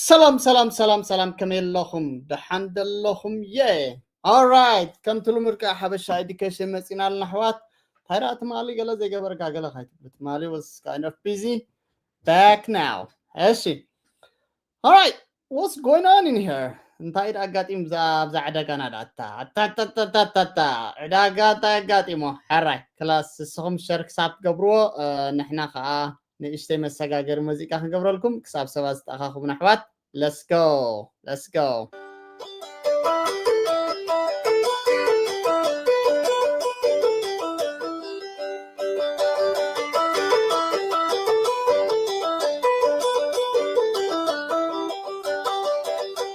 ሰላም ሰላም ሰላም ሰላም፣ ከመይ ኣለኹም? ደሓን ደለኹም? የ ኦራይት፣ ከምቲ ልሙድ ከዓ ሓበሻ ኤዱኬሽን መፂና ኣለና ኣሕዋት። እንታይ ደኣ ትማሊ ገለ ዘይገበርካ ገለ ካይትብሉ፣ ትማሊ was kind of busy, back now። እሺ፣ ኦራይት፣ what's going on in here? እንታይ ደኣ ኣጋጢሙ ብዛ ኣብዛ ዕዳጋ ናዳ ኣታ ኣታ ኣታ ኣታ ኣታ ኣታ፣ ዕዳጋ እንታይ ኣጋጢሞ? ሕራይ ክላስ ንስኹም ሸር ክሳብ ትገብርዎ፣ እ፣ ንሕና ከዓ ንእሽተይ መሰጋገሪ ሙዚቃ ክንገብረልኩም ክሳብ ሰባት ዝተኣኻኽቡና ኣሕዋት። Let's go. Let's go.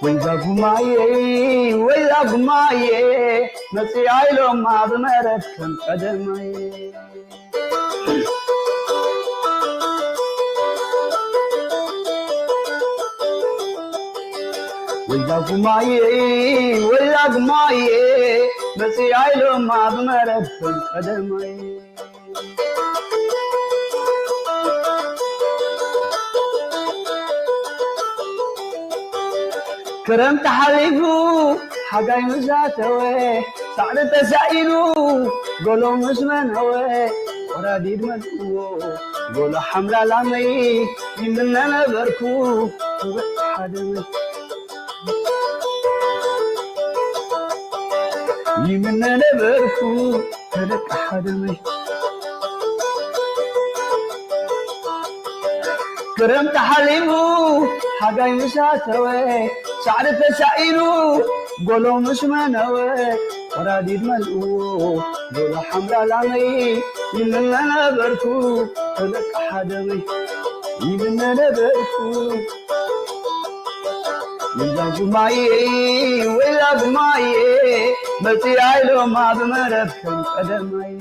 ወይዛ ጉማየ፣ ወይዛ ጉማየ፣ መፅኣ ኢሎማ ብመረብ ከም ቀደማየ። ወይዛ ጉማየ፣ ወይዛ ጉማየ፣ መፅኣ ኢሎማ ብመረብ ከም ቀደማየ። ክረምቲ ሓሊፉ ሓጋይ ምስ ኣተወ፣ ሳዕሪ ተሳኢኑ ጎሎ ምስ መነወ፣ ወራዲድ መልእዎ ጎሎ ሓምላ ላመይ ይምነ ነበርኩ ክብእ ሓደመ። ይምነ ነበርኩ ተደቂ ሓደመይ። ክረምቲ ሓሊፉ ሓጋይ ምስ ኣተወ፣ ሳዕሪ ተሳኢኑ ጎሎ ምስ መነወ፣ ወራዲድ መልእዎ ጎሎ ሓምላ ላመይ ይምነ ነበርኩ ተደቂ ሓደመይ። ይምነ ነበርኩ ወይዛ ጉማየ፣ ወይዛ ጉማየ፣ መፅኣ ኢሎማ ብመረብ ከም ቀደማይ።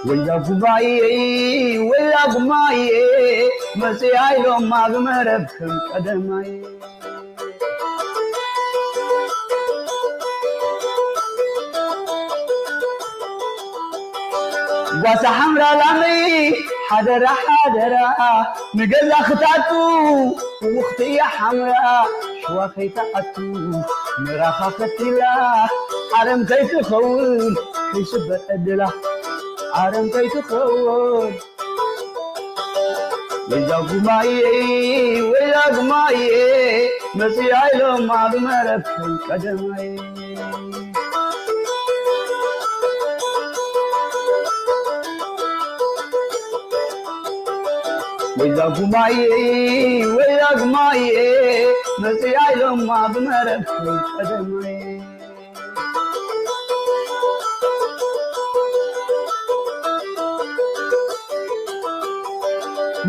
ወይዛ ጉማየ፣ ወይዛ ጉማየ፣ መፅኣ ኢሎማ ብመረብ ከም ቀደማይ። ጓሳ ሓምራ ላመይ ሓደራ ሓደራ፣ ንገዛ ክታቱ ውኽቲ እያ ሓምራ፣ ሽዋ ከይትኣቱ ምራኻ ከቲላ፣ ዓረም ከይትኸውን ከይስበር ዕድላ፣ ዓረም ከይትኸውን። ወይዛ ጉማየ፣ ወይዛ ጉማየ፣ መፅኣ ኢሎማ ብመረብ ከም ቀደማይ። ወይዛ ጉማየ፣ ወይዛ ጉማየ፣ መፅኣ ኢሎማ ብመረብ ከም ቀደማይ።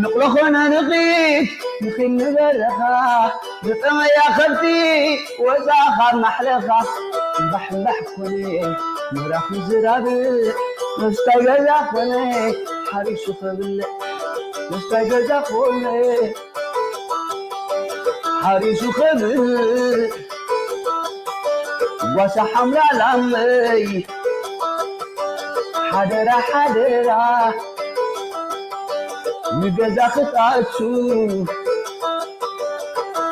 ንቕሎ ኾነ ንኺድ፣ ንኺድ ንበረኻ፣ ዝጠመያ ከብቲ ወፃ ካብ ማሕለኻ። እምባሕ እምባሕ ኮነ ምራኽ ዝራብዕ፣ መስታይ ገዛ ኮነ ሓሪሱ ከብልዕ። መስታይ ገዛ ኮነ ሓሪሱ ከብልዕ። ጓሳ ሓምላ ላመይ ሓደራ ሓደራ፣ ንገዛ ክትኣቱ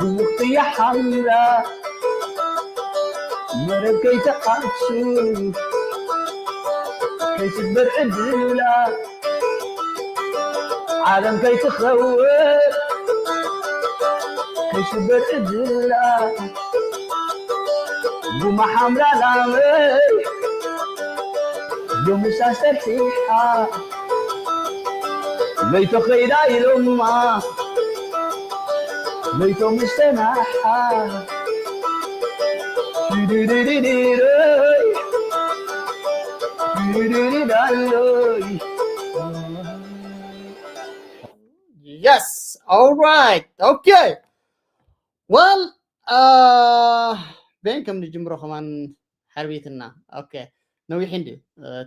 ህውኽቲ እያ ሓምራ፣ መረብ ከይትኣቱ ከይስበር ዕድላ፣ ዓለም ከይትኸውን ከይስበር ዕድላ፣ ጉማ ሓምራ ላመይ ሎምስ ኣስተርሒሓ፣ ለይቶ ኸይዳ ኢሎማ ለይቶ ምስ ተናሓ። ሽድድድድድይ፣ ሽድድድዳሎይ። Yes, all right, okay. Well, uh, በይን ከም ንጅምሮ ከማን ሓርቢትና። ኦኬ፣ ነዊሕ እንዲ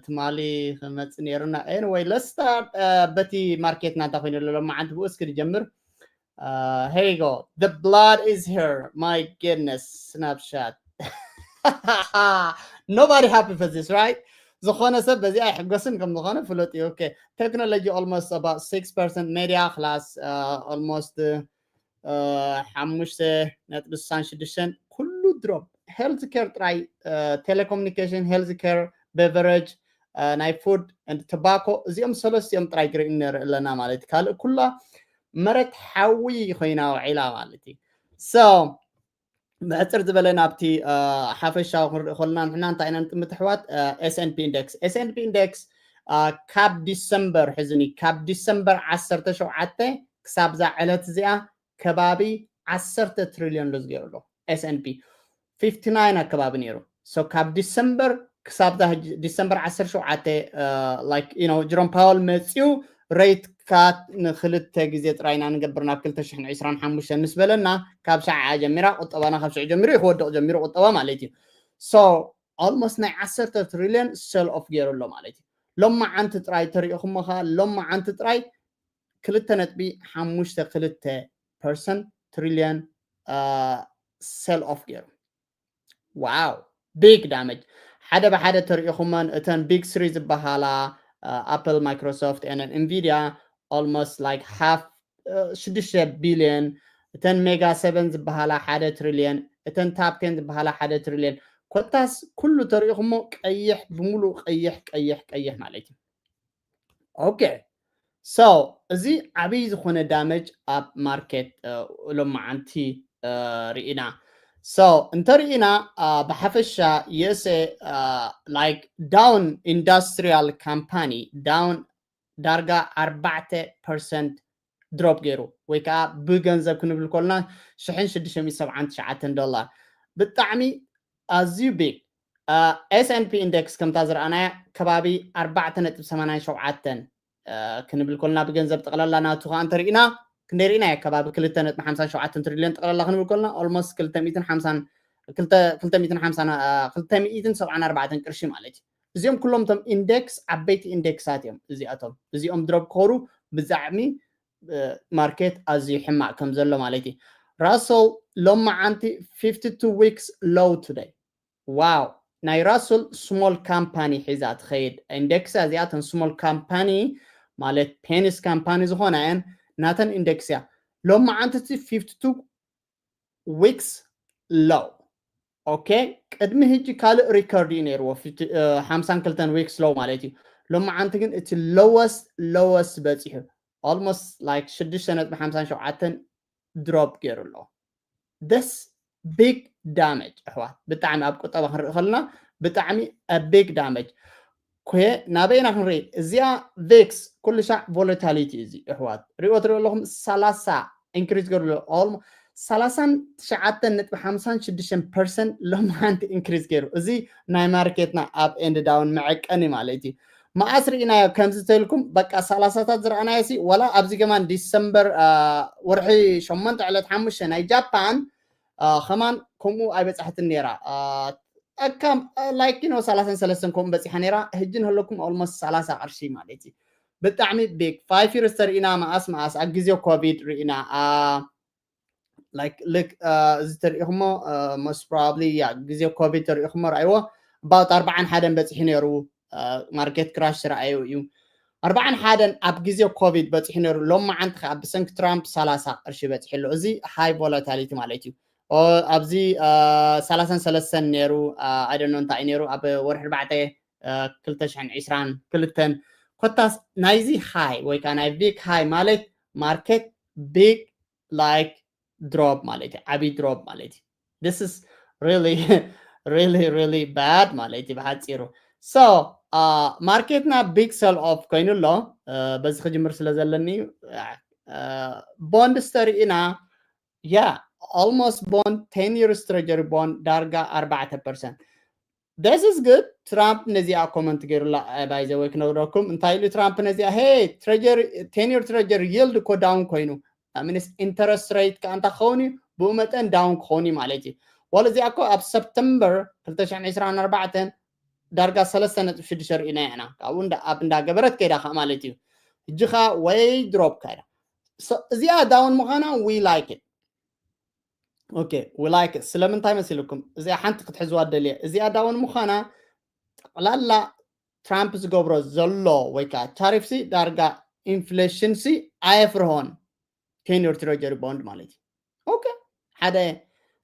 ትማሊ ክመጽእ ነይሩና። Anyway, let's start በቲ ማርኬትና እንታይ ኮይኑ ኣሎ ሎማዓንቲ ብኡ እስኪ ንጀምር። Uh, here you go. The blood is here. My goodness, Snapchat. Nobody happy for this, right? ዝኾነ ሰብ በዚ ኣይሕጎስን ከም ዝኾነ ፍሉጥ እዩ። Okay, technology almost about six percent, media class almost ሓሙሽተ ነጥቢ ስሳን ሽዱሽተን ኩሉ drop። Health care ጥራይ፣ telecommunication, health care, beverage, ናይ food and tobacco፣ እዚኦም ሰለስቲኦም ጥራይ ግሪን ንርኢ ኣለና ማለት እዩ። ካልእ ኩላ መሬት ሓዊ ኮይና ውዒላ ማለት እዩ። So ብሕፅር ዝበለ ናብቲ ሓፈሻዊ ክንርኢ ከለና ንሕና እንታይ ኢና ንጥምት ኣሕዋት? S&P index, S&P index ካብ ዲሰምበር ሕዝኒ ካብ ዲሰምበር ዓሰርተ ሸውዓተ ክሳብ ዛ ዕለት እዚኣ ከባቢ ዓሰርተ ትሪልዮን ሉዝ ገይሩ ኣሎ። S&P fifty nine ኣከባቢ ነይሩ። So ካብ ዲሰምበር ክሳብ ዛ ሕጂ ዲሰምበር ዓሰርተ ሸውዓተ like you know ጀሮም ፓወል መፂኡ rate cut ንክልተ ግዜ ጥራይ ኢና ንገብር ናብ ክልተ ሽሕን ዕስራን ሓሙሽተን ምስ በለና ካብ ሸዓ ጀሚራ ቁጠባና ካብ ሽዑ ጀሚሩ ክወድቕ ጀሚሩ ቁጠባ ማለት እዩ። So almost ናይ ዓሰርተ ትሪልዮን sell off ገይሩ ኣሎ ማለት እዩ። ሎማዓንቲ ጥራይ ተሪኢኹሞ ኸዓ ሎማዓንቲ ጥራይ ክልተ ነጥቢ ሓሙሽተ ክልተ ፐርሰንት ትሪልዮን sell off ገይሩ። Wow, big damage። ሓደ ብሓደ ተሪኢኹመን እተን big three ዝበሃላ Apple, Microsoft and Nvidia almost like half ሽዱሽተ ቢልዮን፣ እተን mega seven ዝበሃላ ሓደ ትሪልዮን፣ እተን top ten ዝበሃላ ሓደ ትሪልዮን። ኮታስ ኩሉ ተሪኢኹሞ ቀይሕ፣ ብምሉእ ቀይሕ ቀይሕ ቀይሕ ማለት እዩ። Okay, so እዚ ዓብይ ዝኾነ damage ኣብ ማርኬት ሎማዓንቲ ርኢና። So እንተርኢና ብሓፈሻ USA like down industrial company down ዳርጋ ኣርባዕተ ፐርሰንት drop ገይሩ ወይ ከዓ ብገንዘብ ክንብል ከልና ሽሕን ሽዱሽተ ሚእትን ሰብዓን ትሽዓተን ዶላር፣ ብጣዕሚ ኣዝዩ big። S&P index ከምታ ዝረኣናያ ከባቢ ኣርባዕተ ነጥቢ ሰማንያን ሸውዓተን ክንብል ከልና ብገንዘብ ጠቕላላ ናቱ ከዓ እንተርኢና ክንደይ ርኢና እያ? ከባቢ ክልተ ነጥቢ ሓምሳን ሸውዓተን ትሪልዮን ጠቕላላ ክንብል ከልና almost ክልተ ሚእትን ሓምሳን ክልተ ሚእትን ሓምሳን ክልተ ሚእትን ሰብዓን ኣርባዕተን ቅርሺ ማለት እዩ። እዚኦም ኩሎም እቶም ኢንዴክስ ዓበይቲ ኢንዴክሳት እዮም። እዚኣቶም እዚኦም ድሮፕ ክኸሩ ብዛዕሚ ማርኬት ኣዝዩ ሕማቕ ከም ዘሎ ማለት እዩ። ራሰል ሎማዓንቲ fifty two weeks low today። ዋው፣ ናይ ራስል ስሞል ካምፓኒ ሒዛ ትኸይድ ኢንዴክስ እዚኣተን ስሞል ካምፓኒ ማለት ፔኒስ ካምፓኒ ዝኾና እየን። ናተን ኢንዴክስ እያ ሎማዓንቲ እቲ fifty two weeks low። Okay፣ ቅድሚ ሕጂ ካልእ ሪከርድ እዩ ነይርዎ ሓምሳን ክልተን weeks low ማለት እዩ። ሎማዓንቲ ግን እቲ lowest lowest በፂሑ almost like ሽዱሽተ ነጥቢ ሓምሳን ሸውዓተን ድሮፕ ገይሩ ኣሎ። This big damage ኣሕዋት፣ ብጣዕሚ ኣብ ቁጠባ ክንርኢ ከለና ብጣዕሚ big damage። ኮየ ናበይና ክንርኢ? እዚኣ ቬክስ ኩሉ ሻዕ ቮለታሊቲ እዚ ኣሕዋት ሪኦ ትሪኦ ኣለኹም ሰላሳ ኢንክሪዝ ገይሩ ኣሎ። ሰላሳን ትሽዓተን ነጥቢ ሓምሳን ሽዱሽተን ፐርሰንት ሎም ሓንቲ ኢንክሪዝ ገይሩ። እዚ ናይ ማርኬትና up and down መዐቀኒ ማለት እዩ። መኣስ ርኢናዮ ከምዚ ተልኩም በቃ ሰላሳታት ዝረኣናዮ ሲ ዋላ ኣብዚ ከማን ዲሰምበር ወርሒ ሸሞንተ ዕለት ሓሙሽተ ናይ ጃፓን ከማን ከምኡ ኣይበፃሕትን ነይራ። ኣካም ላይክ ኖ ሰላሳን ሰለስተን ከምኡ በፂሓ ነይራ። ሕጂ ንህለኩም almost ሰላሳ ቅርሺ ማለት እዩ። ብጣዕሚ big five years ተርኢና መኣስ መኣስ ኣብ ግዜ ኮቪድ ርኢና like ልክ እዚ ተሪኢኹሞ most probably ያ ግዜ ኮቪድ ተሪኢኹሞ ረኣይዎ about ኣርባዓን ሓደን በፂሑ ነይሩ። ማርኬት ክራሽ ዝረኣዩ እዩ። ኣርባዓን ሓደን ኣብ ግዜ ኮቪድ በፂሑ ነይሩ። ሎም መዓንቲ ከዓ ብሰንኪ ትራምፕ ሰላሳ ቅርሺ በፂሑ ኣሎ። እዚ ሃይ ቮላታሊቲ ማለት እዩ። ኣብዚ ሰላሳን ሰለስተን ነይሩ። I don't know እንታይ እዩ ነይሩ ኣብ ወርሒ ኣርባዕተ ክልተ ሽሕን ዕስራን ክልተን ኮታስ ናይዚ ሃይ ወይ ከዓ ናይ ቪክ ሃይ ማለት ማርኬት ቢግ like ድሮፕ ማለት እዩ። ዓብይ ድሮፕ ማለት እዩ። This is really really really bad ማለት እዩ ብሓፂሩ። So ማርኬትና ቢግ ሰል ኦፍ ኮይኑ ኣሎ። በዚ ክጅምር ስለ ዘለኒ ቦንድስ ተሪኢና ያ almost ቦንድ ten years treasury ቦንድ ዳርጋ ኣርባዕተ ፐርሰንት። This is good። ትራምፕ ነዚኣ ኮመንት ገይሩላ by the way ክነግረኩም እንታይ ኢሉ ትራምፕ ነዚኣ hey ten year treasury yield እኮ ዳውን ኮይኑ ሚንስ ኢንተረስት ሬት ከዓ እንታይ ክኸውን እዩ ብኡ መጠን ዳውን ክኸውን እዩ ማለት እዩ። ዋላ እዚኣ እኮ ኣብ ሰፕተምበር ክልተ ሽሕን ዕስራን ኣርባዕተን ዳርጋ ሰለስተ ነጥቢ ሽዱሽተ ርኢና ኢና ካብኡ ኣብ እንዳገበረት ከይዳ ከዓ ማለት እዩ። ሕጂ ከዓ ወይ ድሮፕ ከይዳ እዚኣ ዳውን ምዃና we like it። Okay we like it። ስለምንታይ መሲልኩም እዚኣ ሓንቲ ክትሕዝዋ ደልየ እዚኣ ዳውን ምዃና ጠቕላላ ትራምፕ ዝገብሮ ዘሎ ወይ ከዓ ታሪፍ ሲ ዳርጋ ኢንፍሌሽን ሲ ኣየፍርሆን። ቴን ዩር ትሬጀሪ ቦንድ ማለት እዩ። ኦኬ፣ ሓደ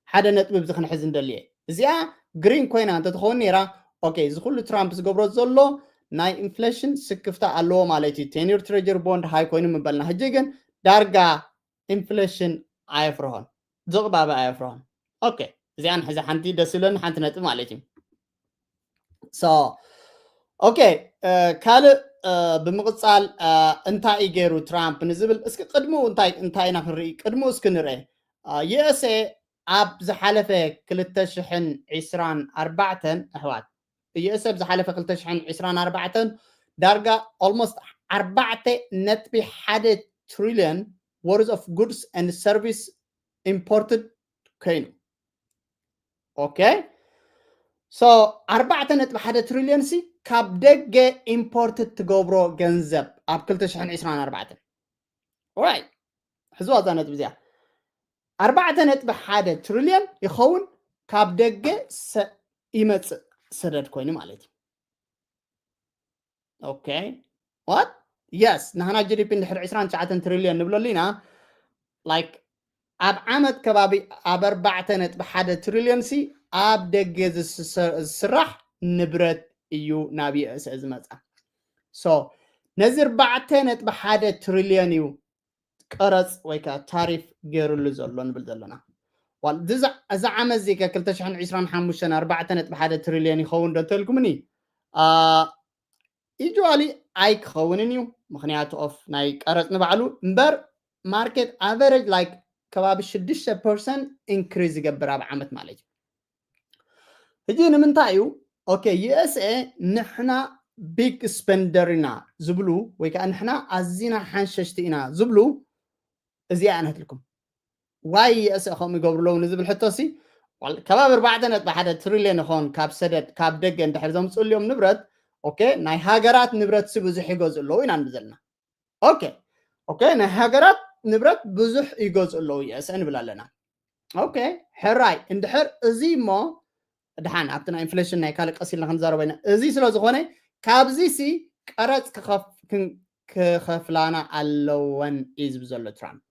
ሓደ ነጥቢ እዚ ክንሕዝ እንደልየ። እዚኣ ግሪን ኮይና እንተትኸውን ነይራ፣ ኦኬ፣ እዚ ኩሉ ትራምፕ ዝገብሮ ዘሎ ናይ ኢንፍሌሽን ስክፍታ ኣለዎ ማለት እዩ። ቴን ዩር ትሬጀሪ ቦንድ ሃይ ኮይኑ ምበልና። ሕጂ ግን ዳርጋ ኢንፍሌሽን ኣየፍርሆን፣ ዝቕባበ ኣየፍርሆን። ኦኬ፣ እዚኣ ንሕዚ ሓንቲ ደስ ይብለኒ ሓንቲ ነጥቢ ማለት እዩ። ሶ ኦኬ፣ ካልእ ብምቕፃል እንታይ እዩ ገይሩ ትራምፕ ንዝብል እስኪ ቅድምኡ እንታይ እንታይ ኢና ክንርኢ፣ ቅድምኡ እስኪ ንርአ። ዩኤስኤ ኣብ ዝሓለፈ ክልተ ሽሕን ዕስራን ኣርባዕተን ኣሕዋት፣ ዩኤስኤ ኣብ ዝሓለፈ ክልተ ሽሕን ዕስራን ኣርባዕተን ዳርጋ ኦልሞስት ኣርባዕተ ነጥቢ ሓደ ትሪልዮን ወርዝ ኦፍ ጉድስ ኤንድ ሰርቪስ ኢምፖርትድ ኮይኑ። ኦኬ፣ ሶ ኣርባዕተ ነጥቢ ሓደ ትሪልዮን ሲ ካብ ደገ ኢምፖርት ትገብሮ ገንዘብ ኣብ ክልተ ሽሕን ዕስራን ኣርባዕተን። ኦራይት፣ ሕዝዋ እዛ ነጥቢ እዚኣ። ኣርባዕተ ነጥቢ ሓደ ትሪልዮን ይኸውን ካብ ደገ ይመፅእ ሰደድ ኮይኑ ማለት እዩ። ኦኬ፣ ዋት የስ፣ ንሕና ጂ ዲ ፒ እንድሕር ዕስራን ትሽዓተን ትሪልዮን ንብለሉ ኢና። ላይክ ኣብ ዓመት ከባቢ ኣብ ኣርባዕተ ነጥቢ ሓደ ትሪልዮን ሲ ኣብ ደገ ዝስራሕ ንብረት እዩ ናብ ዩኤስኤ ዝመፃ። ሶ ነዚ ኣርባዕተ ነጥቢ ሓደ ትሪልዮን እዩ ቀረፅ ወይ ከዓ ታሪፍ ገይሩሉ ዘሎ ንብል ዘለና። ዋል እዚ ዓመት እዚ ከ ክልተ ሽሕን ዕስራን ሓሙሽተን ኣርባዕተ ነጥቢ ሓደ ትሪልዮን ይኸውን ዶ እንተልኩምኒ፣ ዩጅዋሊ ኣይክኸውንን እዩ፣ ምክንያቱ ኦፍ ናይ ቀረፅ ንባዕሉ እምበር ማርኬት ኣቨሬጅ ላይክ ከባቢ ሽዱሽተ ፐርሰንት ኢንክሪዝ ይገብር ኣብ ዓመት ማለት እዩ። ሕጂ ንምንታይ እዩ ኦኬ ዩኤስኤ ንሕና ቢግ ስፐንደር ኢና ዝብሉ ወይ ከዓ ንሕና ኣዚና ሓንሸሽቲ ኢና ዝብሉ? እዚኣ እያ ነትልኩም። ዋይ ዩኤስኤ ከምኡ ይገብሩ ኣለዉ ንዝብል ሕቶ ሲ ዋል ከባቢ ኣርባዕተ ነጥቢ ሓደ ትሪልዮን ይኸውን ካብ ሰደድ ካብ ደገ እንድሕር ዘምፅእልዮም ንብረት። ኦኬ ናይ ሃገራት ንብረት ሲ ብዙሕ ይገዝኡ ኣለዉ ኢና ንብል ዘለና። ኦኬ ኦኬ ናይ ሃገራት ንብረት ብዙሕ ይገዝኡ ኣለዉ ዩኤስኤ ንብል ኣለና። ኦኬ ሕራይ እንድሕር እዚ እሞ ድሓን ኣብቲ ናይ ኢንፍሌሽን ናይ ካልእ ቀስ ኢልና ክንዛረቦ ኢና። እዚ ስለ ዝኾነ ካብዚ ሲ ቀረፅ ክኸፍ- ክን- ክኸፍላና ኣለወን እዩ ዝብል ዘሎ ትራምፕ።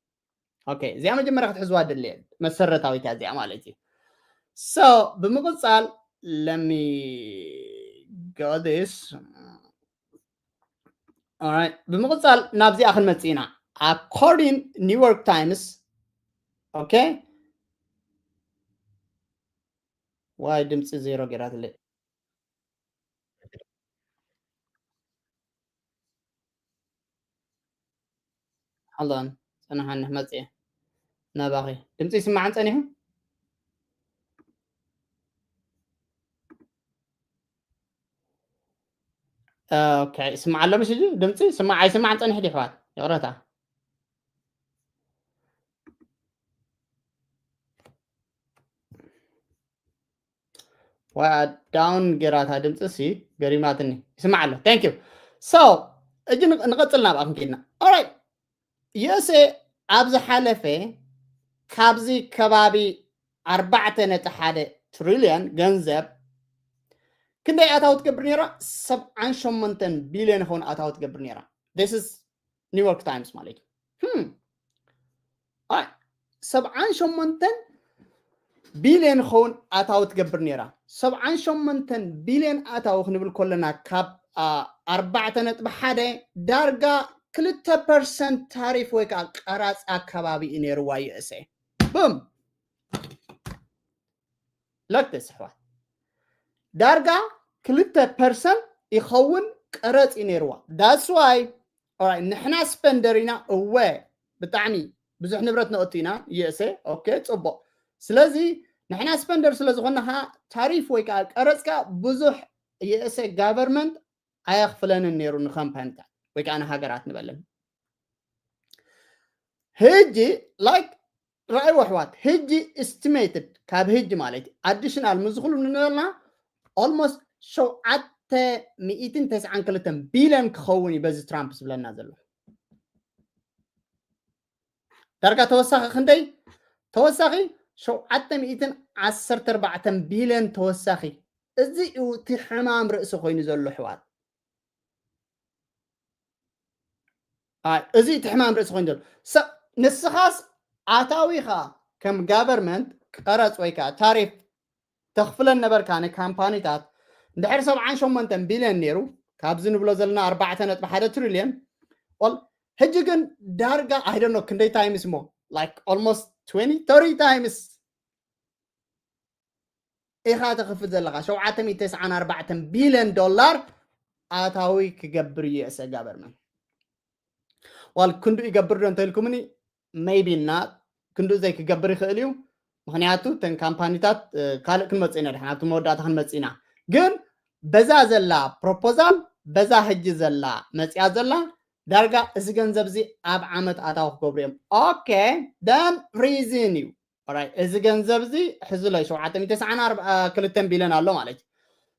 ኦኬ እዚኣ መጀመርያ ክትሕዝዋ ድልየ መሰረታዊት እያ እዚኣ ማለት እዩ። ሶ ብምቕፃል let me go this. Alright ብምቕፃል ናብዚኣ ክንመፅእ ኢና። According New York Times. ኦኬ ዋይ ድምፂ ዜሮ ገይራትለይ። Hold on ፅንሓኒ መፅየ ናባኺ። ድምፂ ይስማዕን ፀኒሑ? ኦኬ ይስማዕ ኣሎ ምሽ? ድምፂ ይስማዕ ኣይስማዕን ፀኒሑ ድዩ ኣሕዋት? ይቕረታ። ዋ ዳውን ገይራታ ድምፂ ሲ ገሪማትኒ። ይስማዕ ኣሎ። Thank you. So እጂ ንቐፅል ናብኣ ክንከይድና። Alright ዩኤስኤ ኣብ ዝሓለፈ ካብዚ ከባቢ ኣርባዕተ ነጥቢ ሓደ ትሪልዮን ገንዘብ ክንደይ ኣታዊ ትገብር ነይራ? ሰብዓን ሸሞንተን ቢልዮን ይኸውን ኣታዊ ትገብር ነይራ። This is New York Times ማለት እዩ። ሰብዓን ሸሞንተን ቢልዮን ኸውን ኣታዊ ትገብር ነይራ። ሰብዓን ሸሞንተን ቢልዮን ኣታዊ ክንብል ከለና ካብ ኣርባዕተ ነጥቢ ሓደ ዳርጋ ክልተ ፐርሰንት ታሪፍ ወይ ከዓ ቀራፅ ኣካባቢ እዩ ነይርዋ ዩኤስኤ። ብም ለክተስ ኣሕዋት ዳርጋ ክልተ ፐርሰንት ይኸውን ቀረፅ እዩ ነይርዋ። That's why ንሕና ስፐንደር ኢና። እወ ብጣዕሚ ብዙሕ ንብረት ነእቱ ኢና ዩኤስኤ። ኦኬ ፅቡቕ። ስለዚ ንሕና ስፐንደር ስለ ዝኾንና ከዓ ታሪፍ ወይ ከዓ ቀረፅካ ብዙሕ ዩኤስኤ ጋቨርመንት ኣየኽፍለንን ነይሩ ንካምፓኒታት ወይ ከዓ ንሃገራት ንበለን። ሕጂ ላይክ ረኣይዎ ኣሕዋት ሕጂ ኤስቲሜትድ ካብ ሕጂ ማለት ኣዲሽናል ምስ ዝኽሉ ንበልና ኦልሞስት ሸውዓተ ሚእትን ተስዓን ክልተን ቢልዮን ክኸውን እዩ በዚ ትራምፕ ዝብለና ዘሎ። ዳርጋ ተወሳኺ ክንደይ ተወሳኺ ሸውዓተ ሚእትን ዓሰርተ ኣርባዕተን ቢልዮን ተወሳኺ። እዚ እዩ እቲ ሕማም ርእሲ ኮይኑ ዘሎ ኣሕዋት። ኣይ፣ እዚ እቲ ሕማም ርእሲ ኮይኑ ዘሎ ሰብ። ንስኻስ ኣታዊኻ ከም ጋቨርመንት ቀረፅ ወይ ከዓ ታሪፍ ተኽፍለን ነበርካ ንካምፓኒታት። እንድሕር ሰብዓን ሸሞንተን ቢልዮን ነይሩ፣ ካብዚ ንብሎ ዘለና ኣርባዕተ ነጥቢ ሓደ ትሪልዮን፣ ኦል፣ ሕጂ ግን ዳርጋ ኣይደኖ ክንደይ ታይምስ እሞ፣ like almost twenty thirty times ኢኻ ተኽፍል ዘለኻ። ሸውዓተ ሚእቲ ተስዓን ኣርባዕተን ቢልዮን ዶላር ኣታዊ ክገብር ዩ ኤስ ኤ ጋቨርመንት። ዋል ክንዱ ይገብር ዶ እንተልኩምኒ፣ maybe not፣ ክንዱ ዘይክገብር ይኽእል እዩ። ምክንያቱ እተን ካምፓኒታት ካልእ ክንመጽእ ኢና፣ ድሓን ኣብቲ መወዳእታ ክንመጽእ ኢና። ግን በዛ ዘላ ፕሮፖዛል፣ በዛ ሕጂ ዘላ መጽያ ዘላ፣ ዳርጋ እዚ ገንዘብ እዚ ኣብ ዓመት ኣታዊ ክገብሩ እዮም። ኦኬ፣ then reason እዩ። ኦራይት፣ እዚ ገንዘብ እዚ ሕዚ ሎ ሸውዓተ ሚእቲ ተስዓን ክልተን ቢልዮን ኣሎ ማለት እዩ።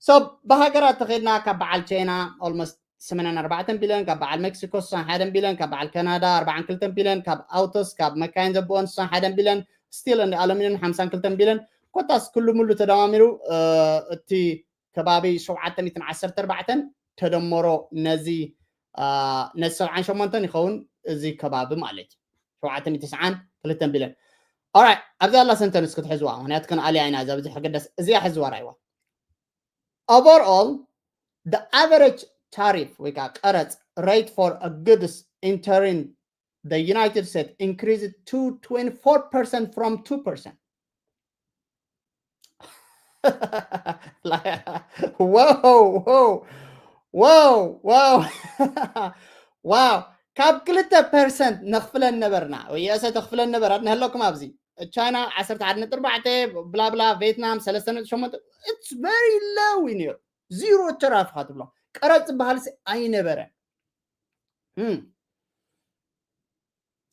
So ብሃገራት ተኸድና ካብ በዓል ቻይና almost ሰማንያን ኣርባዕተን ቢልዮን፣ ካብ በዓል ሜክሲኮ ስሳን ሓደን ቢልዮን፣ ካብ በዓል ካናዳ ኣርባዓን ክልተን ቢልዮን፣ ካብ ኣውቶስ ካብ መካይን ዘብኦን ስሳን ሓደን ቢልዮን፣ ስቲል እንዲ ኣሉሚኒየም ሓምሳን ክልተን ቢልዮን። ኮታስ ኩሉ ሙሉ ተደማሚሩ እቲ ከባቢ ሸውዓተ ሚእትን ዓሰርተ ኣርባዕተን ተደመሮ ነዚ ነዚ ሰብዓን ሸሞንተን ይኸውን። እዚ ከባቢ ማለት እዩ ሸውዓተ ሚእቲ ተስዓን ክልተን ቢልዮን። ኦራይት፣ ኣብዛ ላ ሰንተንስ ክትሕዝዋ፣ ምክንያቱ ክንኣልያ ኢና። እዛ ብዙሕ ሕገደስ እዚኣ ሕዝዋ ራይዋ። Overall, the average tariff ወይ ከዓ ቀረፅ rate for a goods entering the United States increased to twenty-four percent from two percent. Wow, wow, wow, wow, wow. ካብ ክልተ ፐርሰንት ነኽፍለን ነበርና ወይ የእሰ ተኽፍለን ነበራት ንህለኩም ኣብዚ ቻይና ዓሰርተ ሓደ ነጥቢ ኣርባዕተ ብላብላ ቬትናም ሰለስተ ነጥቢ ሸሞንተ። It's very low እዩ ነይሩ። ዚሮ ተራፍኻ ትብሎ ቀረፅ ዝበሃል ኣይነበረን።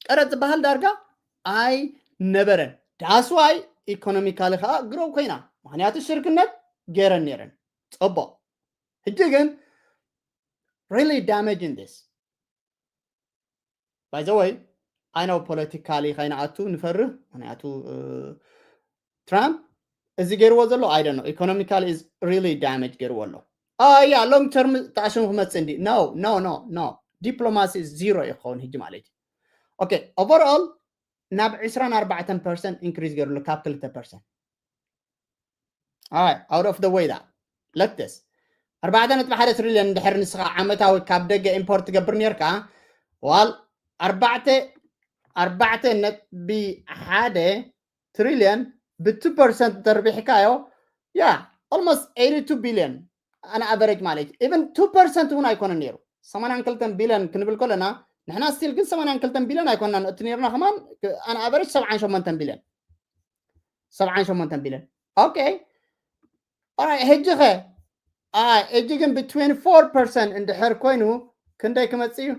ቀረፅ ዝበሃል ዳርጋ ኣይነበረን። ዳስዋይ ኢኮኖሚካሊ ከዓ ግሮው ኮይና፣ ምክንያቱ ሽርክነት ገይረን ነይረን። ፅቡቅ። ሕጂ ግን really damaging this. By the way, I know ፖለቲካሊ ከይንኣቱ ንፈርህ፣ ምክንያቱ ትራምፕ እዚ ገይርዎ ዘሎ I don't know, economically is really damage ገይርዎ ኣሎ። ያ long term ተኣሽሙ ክመፅእ እንዲ no no no no, diplomacy zero ይኸውን ሕጂ ማለት እዩ። Okay, overall ናብ ዕስራን ኣርባዕተን ፐርሰንት increase ገይሩሉ ካብ ክልተ ፐርሰንት። Alright, out of the way that let this ኣርባዕተ ነጥቢ ሓደ ትሪልዮን እንድሕር ንስኻ ዓመታዊ ካብ ደገ ኢምፖርት ትገብር ነርካ፣ ዋል ኣርባዕተ ኣርባዕተ ነጥቢ ሓደ ትሪልዮን ብ two percent ተርቢሕካዮ፣ ያ almost eighty two billion on average ማለት እዩ። Even two percent እውን ኣይኮነን ነይሩ። ሰማንያን ክልተን ቢልዮን ክንብል ከለና ንሕና ስቲል ግን ሰማንያን ክልተን ቢልዮን ኣይኮንናን እቲ ነይርና ከማን on average ሰብዓን ሸሞንተን ቢልዮን ሰብዓን ሸሞንተን ቢልዮን። Okay, alright, ሕጂ ኸ ኣይ ሕጂ ግን ብ twenty four percent እንድሕር ኮይኑ ክንደይ ክመጽእ እዩ?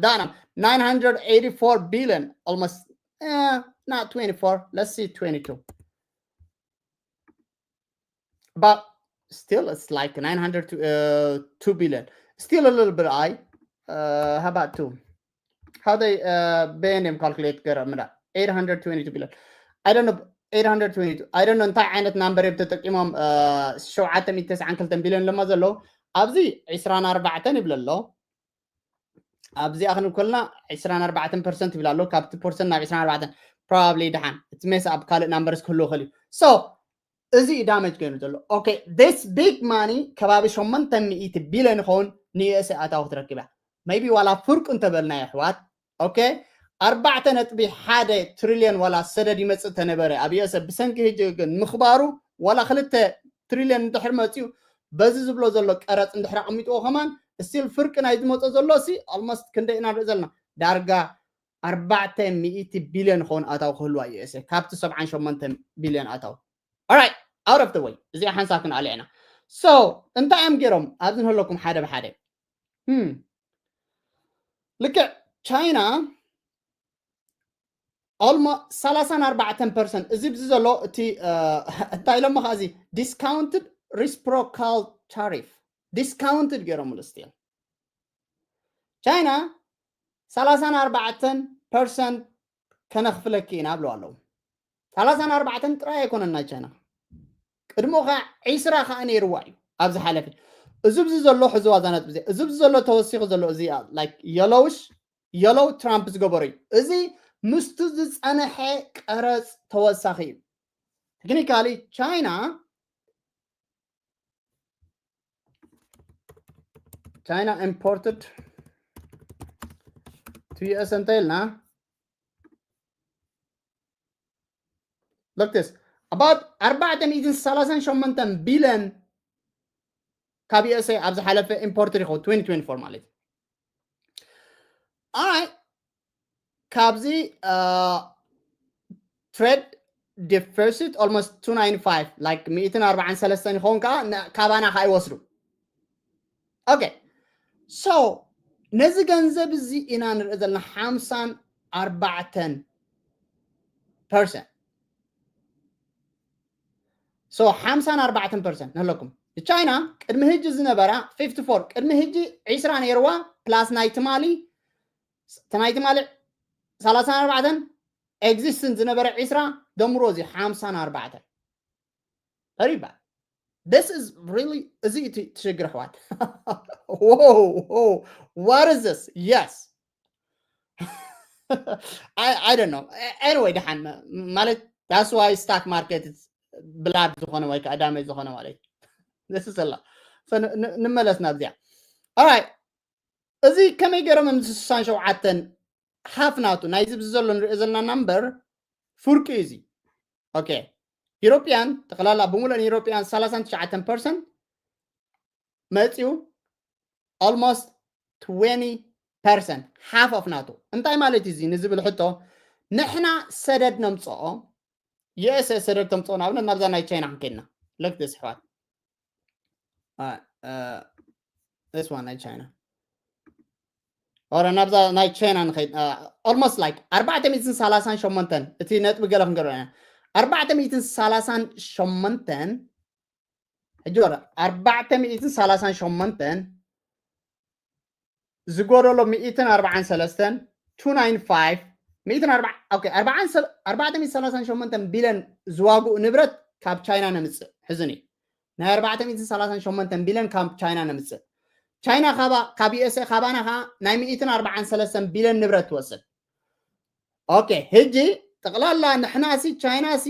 ዳና nine hundred eighty four billion, almost, eh, not twenty four, let's see, twenty two. But still it's like nine hundred to, uh, two billion. Still a little bit high. Uh, how about two? How they, uh, band them calculate ገረምና eight hundred twenty two billion. I don't know, eight hundred twenty two, I don't know እንታይ ዓይነት ናምበር እዮም ተጠቂሞም። ሸውዓተ ሚእቲ ተስዓን ክልተን ቢልዮን ለማ ዘሎ ኣብዚ ዕስራን ኣርባዕተን ይብል ኣሎ። ኣብዚኣ ክንብል ከለና ዕስራን ኣርባዕተን ፐርሰንት ይብል ኣሎ። ካብቲ ፐርሰንት ናብ ዕስራን ኣርባዕተን probably ደሓን እቲ ሜስ ኣብ ካልእ ናምበርስ ክህልዎ ይኽእል እዩ። So እዚ እዩ ዳመጅ ኮይኑ ዘሎ። Okay, this big money ከባቢ ሸሞንተ ሚእቲ ቢልዮን ይኸውን ንዩኤስኤ ኣታዊ ክትረክብ እያ። Maybe ዋላ ፍርቁ እንተበልናዮ ኣሕዋት፣ okay፣ ኣርባዕተ ነጥቢ ሓደ ትሪልዮን ዋላ ሰደድ ይመጽእ ተነበረ ኣብ ዩኤስኤ፣ ብሰንኪ ህጂ ግን ምኽባሩ ዋላ ክልተ ትሪልዮን እንድሕር መጽዩ በዚ ዝብሎ ዘሎ ቀረጽ እንድሕር ኣቐሚጥዎ ከማን ስቲል ፍርቂ ናይ ዝመጾ ዘሎ ሲ almost ክንደይ ኢና ንርኢ ዘለና? ዳርጋ ኣርባዕተ ሚእቲ ቢልዮን ክኸውን ኣታዊ ክህልዋ ዩኤስኤ ካብቲ ሰብዓን ሸሞንተ ቢልዮን ኣታዊ። Alright, out of the way፣ እዚኣ ሓንሳብ ክንኣልያ ኢና። So እንታይ እዮም ገይሮም ኣብዚ ንህለኩም ሓደ ብሓደ? Hmm. ልክዕ ቻይና almost ሰላሳን ኣርባዕተን ፐርሰንት እዚ ብዚ ዘሎ እቲ እንታይ ኢሎሞ ከዚ discounted reciprocal tariff discounted ገይሮምሉ ስቲል። ቻይና ሰላሳን ኣርባዕተን ፐርሰንት ከነኽፍለኪ ኢና ብለዋ ኣለዉ። ሰላሳን ኣርባዕተን ጥራይ ኣይኮነን ናይ ቻይና፣ ቅድሚኡ ከዓ ዒስራ ከዓ ነይርዋ እዩ ኣብ ዝሓለፈ። እዚ ብዚ ዘሎ ሕዝዋ እዛ ነጥቢ እዚ፣ እዚ ብዚ ዘሎ ተወሲኹ ዘሎ እዚ like yellowish የለው ትራምፕ ዝገበሩ እዩ። እዚ ምስቱ ዝፀነሐ ቀረፅ ተወሳኺ እዩ። ቴክኒካሊ ቻይና China imported to U S እንተ ኢልና look this about ኣርባዕተ ሚእትን ሰላሳን ሸሞንተን ቢልዮን ካብ U S A ኣብ ዝሓለፈ ኢምፖርት ይኸውን twenty twenty-four ማለት እዩ። ኣይ ካብዚ trade deficit almost two ninety-five like ሚእትን ኣርባዓን ሰለስተን ይኸውን ከዓ ካባና ከዓ ይወስዱ። Okay so ነዚ ገንዘብ እዚ ኢና ንርኢ ዘለና ሓምሳን ኣርባዕተን percent so ሓምሳን ኣርባዕተን percent ንህለኩም ንቻይና ቅድሚ ህጂ ዝነበራ fifty-four ቅድሚ ህጂ ዕስራ ነይርዋ plus ናይ ትማሊ ናይ ትማሊ ሰላሳን ኣርባዕተን existing ዝነበረ ዕስራ ደምሮ እዚ ሓምሳን ኣርባዕተን very bad this is really እዚ እቲ ትሽግር ኣሕዋት what is this yes I, I don't know anyway ደሓን ማለት that's why stock market ብላድ ዝኾነ ወይ ከዓ ዳሜጅ ዝኾነ ማለት this is a lot ንመለስ ናብዚኣ ኣይ እዚ ከመይ ገይሮም እዮም ስሳን ሸውዓተን ሃፍ ናቱ ናይዚ ብዚ ዘሎ ንሪኦ ዘለና ናምበር ፍርቂ እዚ okay European ጠቕላላ ብምሉእን European ሰላሳን ትሽዓተን percent መፂኡ almost twenty percent half of ናቱ እንታይ ማለት እዩ እዚ ንዝብል ሕቶ ንሕና ሰደድ ነምፅኦ U S A ሰደድ ተምፅኦ ንኣብነት ናብዛ ናይ ቻይና ክንከይድና look this ኣሕዋት this one ናይ ቻይና ኦረ ናብዛ ናይ ቻይና ንኸይድ almost like ኣርባዕተ ሚእትን ሰላሳን ሸሞንተን እቲ ነጥቢ ገለ ክንገርበ ኢና ኣርባዕተ ሚእትን ሰላሳን ሸሞንተን ሕጂ ወረ ኣርባዕተ ሚእትን ሰላሳን ሸሞንተን ዝጎደሎ ሚእትን ኣርባዓን ሰለስተን two nine five ሚእትን ኣርባዕተ okay ኣርባዕተ ሚእትን ሰላሳን ሸሞንተን ቢልዮን ዝዋግኡ ንብረት ካብ ቻይና ነምፅእ ሕዝኒ ናይ ኣርባዕተ ሚእትን ሰላሳን ሸሞንተን ቢልዮን ካብ ቻይና ነምፅእ ቻይና ካብ U S A ካባና ከዓ ናይ ሚእትን ኣርባዓን ሰለስተን ቢልዮን ንብረት ትወስድ okay ሕጂ ጠቕላላ ንሕናሲ ቻይናሲ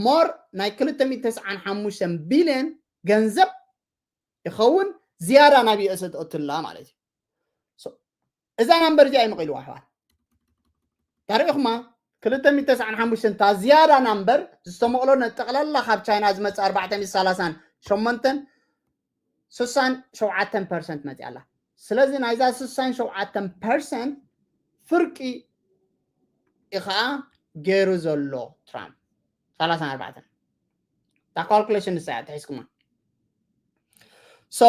more ናይ ክልተ ሚእትን ተስዓን ሓሙሽተን ቢልዮን ገንዘብ ይኸውን ዝያዳ ናብ U S A ተእትላ ማለት እዩ እዛ ናምበር እዚኣ ይምቕልዋ ኣሕዋት ታሪኽማ ክልተ ሚእትን ተስዓን ሓሙሽተን እታ ዝያዳ ናምበር ዝተመቕሎ ጠቕላላ ካብ ቻይና ዝመፅእ ኣርባዕተ ሚእትን ሰላሳን ሸሞንተን ስሳን ሸውዓተን percent መፅያ ኣላ ስለዚ ናይዛ ስሳን ሸውዓተን percent ፍርቂ ከዓ ገይሩ ዘሎ ትራምፕ ሰላሳን ኣርባዕተን እታ calculation ንሳ እያ ተሒዝኩማ so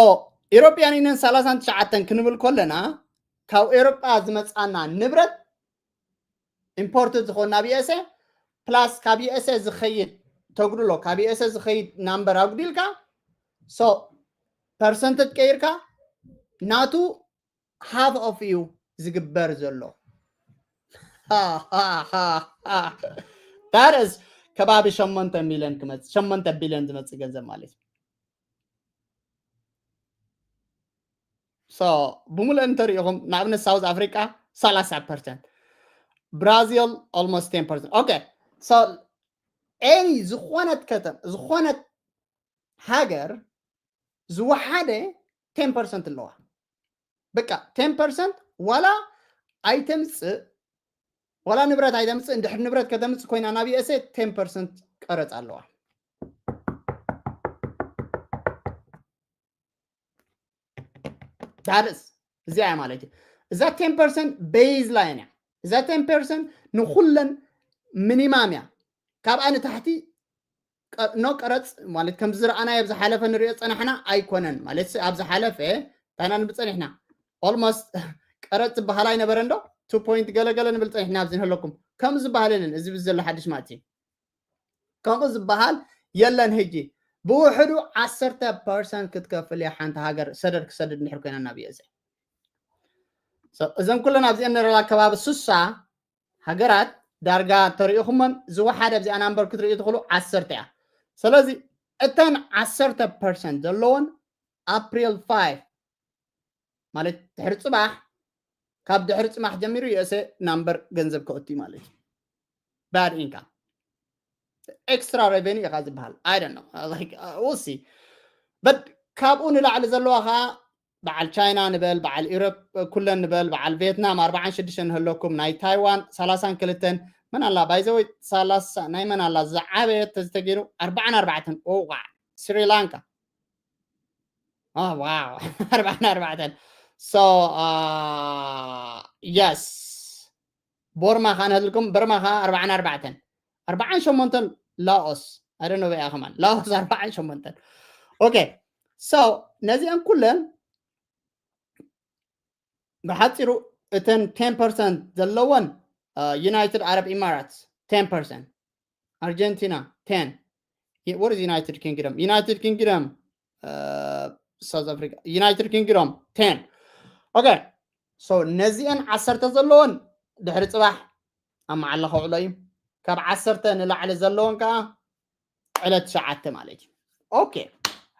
European Union ሰላሳን ትሽዓተን ክንብል ከለና ካብ ኤሮጳ ዝመፃና ንብረት ኢምፖርትድ ዝኾን ናብ U S A plus ካብ U S A ዝኸይድ ተጉድሎ ካብ U S A ዝኸይድ ናምበር ኣጉዲልካ so percentage ቀይርካ ናቱ half of እዩ ዝግበር ዘሎ that is ከባቢ ሸሞንተ ሚልዮን ክመፅእ ሸሞንተ ቢልዮን ዝመፅእ ገንዘብ ማለት እዩ so ብምሉእ እንተሪኢኹም ንኣብነት ሳውዝ ኣፍሪቃ ሰላሳ percent ብራዚል almost ten percent okay so any ዝኾነት ከተማ ዝኾነት ሃገር ዝወሓደ ten percent ኣለዋ በቃ ten percent ዋላ ኣይተምፅእ ዋላ ንብረት ኣይተምፅእ እንድሕር ንብረት ከተምፅእ ኮይና ናብ U S A ten percent ቀረፅ ኣለዋ that is እዚኣ ማለት እዩ እዛ ten percent baseline እያ እዛ ten percent ንኩለን ሚኒማም እያ ካብኣ ንታሕቲ no ቀረፅ ማለት ከም ዝረኣናዮ ኣብ ዝሓለፈ ንሪኦ ፀናሕና ኣይኮነን ማለት ኣብ ዝሓለፈ ታይና ንብል ፀኒሕና almost ቀረፅ ዝበሃል ኣይነበረ እንዶ two point ገለገለ ንብል ፀኒሕና ኣብዚ ንህለኩም ከም ዝበሃል የለን እዚ ብዘሎ ሓድሽ ማለት እዩ ከምኡ ዝበሃል የለን ህጂ ብውሕዱ ዓሰርተ percent ክትከፍል እያ ሓንቲ ሃገር ሰደድ ክሰድድ እንድሕር ኮይና ናብ U S A እዘን ኩለን ኣብዚአን ንረላ ከባቢ ስሳ ሃገራት ዳርጋ ተሪኢኹመን ዝወሓደ ኣብዚኣ ናምበር ክትርኢ ትኽእሉ ዓሰርተ እያ ስለዚ እተን ዓሰርተ percent ዘለዎን April five ማለት ድሕሪ ፅባሕ ካብ ድሕሪ ፅማሕ ጀሚሩ USA number ገንዘብ ከእቱ ማለት እዩ። Bad income, extra revenue ኢኻ ዝበሃል። I don't know, like, we'll see. But ካብኡ ንላዕሊ ዘለዋ ከዓ በዓል ቻይና ንበል፣ በዓል ኢሮፕ ኩለን ንበል፣ በዓል ቪየትናም ኣርባዓን ሽዱሽተን ንህለኩም፣ ናይ ታይዋን ሰላሳን ክልተን፣ መን ኣላ ባይዘወይ ሰላሳ ናይ መን ኣላ ዝዓበየት ተዝተገይሩ ኣርባዓን ኣርባዕተን። ኦዋ፣ ስሪላንካ። ዋው፣ ኣርባዓን ኣርባዕተን። So yes፣ ቦርማ ከዓ ንህልኩም፣ በርማ ከዓ ኣርባዓን ኣርባዕተን። ኣርባዓን ሸሞንተን ላኦስ። I don't know በያ ከማን ላኦስ ኣርባዓን ሸሞንተን። Okay, so ነዚአን ኩለን ብሓፂሩ እተን ten percent ዘለወን United Arab Emirates ten percent፣ ኣርጀንቲና ten። What is United Kingdom? United Kingdom, South Africa, United Kingdom ten። Okay, so ነዚአን ዓሰርተ ዘለወን ድሕሪ ፅባሕ ኣብ መዓላ ከውዕሎ እዩ። ካብ ዓሰርተ ንላዕሊ ዘለወን ከዓ ዕለት ትሽዓተ ማለት እዩ። Okay,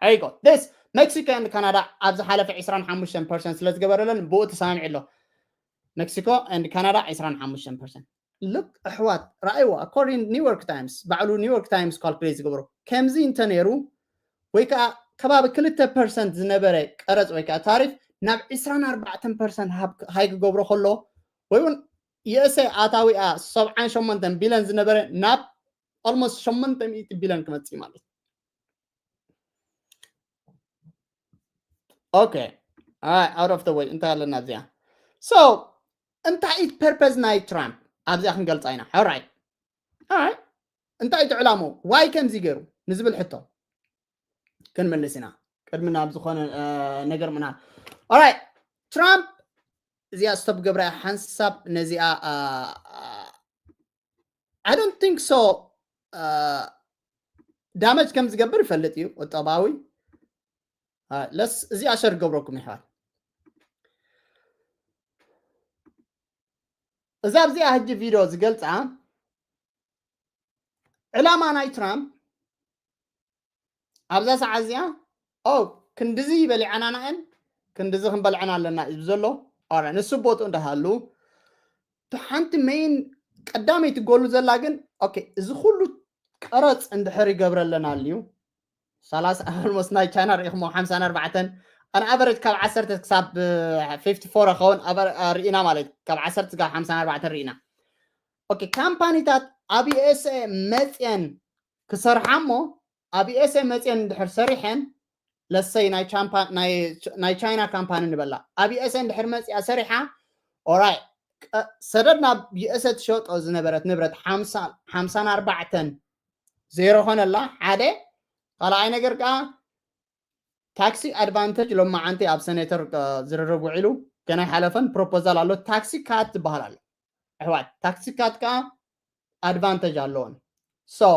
here you go. This Mexico and Canada ኣብ ዝሓለፈ ዕስራን ሓሙሽተን percent ስለ ዝገበረለን ብኡ ተሰማሚዑ ኣሎ። Mexico and Canada ዕስራን ሓሙሽተን percent። Look ኣሕዋት፣ ረኣይዎ፣ according New York Times፣ ባዕሉ New York Times calculate ዝገብሮ ከምዚ እንተነይሩ ወይ ከዓ ከባቢ ክልተ percent ዝነበረ ቀረፅ ወይ ከዓ ታሪፍ ናብ ዕስራን ኣርባዕተን percent ሃይ ክገብሮ ከሎ ወይ እውን USA ኣታዊኣ ሰብዓን ሸሞንተን ቢልዮን ዝነበረ ናብ almost ሸሞንተ ሚእቲ ቢልዮን ክመፅእ ማለት እዩ። Okay, out of the way። እንታይ ኣለና ኣብዚኣ? So እንታይ እዩ purpose ናይ ትራምፕ ኣብዚኣ ክንገልፃ ኢና። Alright, እንታይ እዩ ዕላሙ? Why ከምዚ ገይሩ ንዝብል ሕቶ ክንምልስ ኢና ቅድሚ ናብ ዝኾነ ነገር ምና። Alright, ትራምፕ እዚኣ stop ገብራ ሓንሳብ ነዚኣ I don't think so damage ከም ዝገብር ይፈልጥ እዩ ቁጠባዊ። እዚኣ ሸር ገብረኩም ይሕዋት። እዛ ኣብዚኣ ሕጂ ቪድዮ ዝገልፃ ዕላማ ናይ ትራምፕ ኣብዛ ሰዓት እዚኣ ኦ ክንድዚ በሊዓና ናእን ክንድዚ ክንበልዐና ኣለና እዩ ዘሎ። ኦራ ንሱ ቦትኡ እንዳሃሉ ሓንቲ ሜይን ቀዳመይቲ ጎሉ ዘላ ግን okay፣ እዚ ኩሉ ቀረፅ እንድሕር ይገብረለና ኣልዩ ሰላሳ almost ናይ ቻይና ርኢኹሞ ሓምሳን ኣርባዕተን ኣን ኣቨሬጅ ካብ ዓሰርተ ክሳብ fifty four ኸውን ርኢና ማለት ካብ ዓሰርተ ክሳብ ሓምሳን ኣርባዕተን ርኢና። Okay፣ ካምፓኒታት ኣብ USA መፅየን ክሰርሓ እሞ ኣብ USA መፅየን እንድሕር ሰሪሐን ለሰይ ናይ ቻይና ካምፓኒ ንበላ ኣብ USA እንድሕር መፅያ ሰሪሓ ኦራይ ሰደድ ናብ USA ትሸጦ ዝነበረት ንብረት ሓምሳን ኣርባዕተን ዜሮ ኾነላ ሓደ። ካልኣይ ነገር ከዓ ታክሲ ኣድቫንቴጅ ሎማዓንቲ ኣብ ሴኔተር ዝርርብ ውዒሉ ገና ሓለፈን ፕሮፖዛል ኣሎ። ታክሲ ካት ዝበሃል ኣሎ ኣሕዋት። ታክሲ ካት ከዓ ኣድቫንቴጅ ኣለዎን። So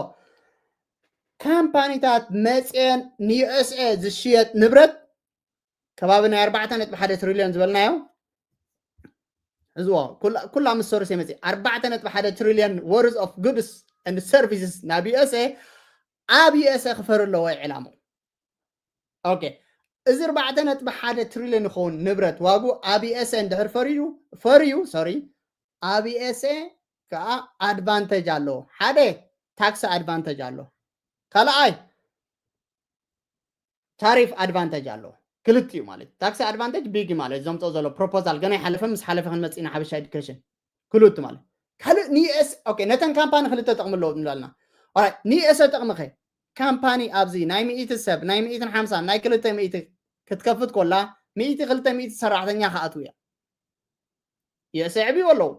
ካምፓኒታት መፅየን ንዩኤስኤ ዝሽየጥ ንብረት ከባቢ ናይ ኣርባዕተ ነጥቢ ሓደ ትሪልዮን ዝበልናዮ እዝዎ ኩላ ምስ ሰርቪስ የመፅእ ኣርባዕተ ነጥቢ ሓደ ትሪልዮን worth of goods and services ናብ ዩኤስኤ ኣብ ዩኤስኤ ክፈሪ ኣለዎ ዕላሙ። Okay፣ እዚ ኣርባዕተ ነጥቢ ሓደ ትሪልዮን ይኸውን ንብረት ዋጉ ኣብ ዩኤስኤ እንድሕር ፈርዩ ፈርዩ ሶሪ ኣብ ዩኤስኤ ከዓ ኣድቫንቴጅ ኣለዎ። ሓደ ታክሲ ኣድቫንቴጅ ኣሎ። ካልኣይ ታሪፍ ኣድቫንቴጅ ኣሎ። ክልቲኡ ማለት ታክሲ ኣድቫንቴጅ ቢግ ማለት ዘምፅኦ ዘሎ ፕሮፖዛል ገና ይሓለፈ ምስ ሓለፈ ክንመፅእ ኢና ሓበሻ ኤዱኬሽን ክልቱ ማለት ካልእ ንዩኤስ okay ነተን ካምፓኒ ክልተ ጥቕሚ ኣለዎ ንብላልና ንዩኤስ ጥቕሚ ከ ካምፓኒ ኣብዚ ናይ ሚእቲ ሰብ ናይ ሚእትን ሓምሳን ናይ ክልተ ሚእቲ ክትከፍት ኮላ ሚእቲ ክልተ ሚእቲ ሰራሕተኛ ክኣትው እያ። የስዕብዩ ኣለዉ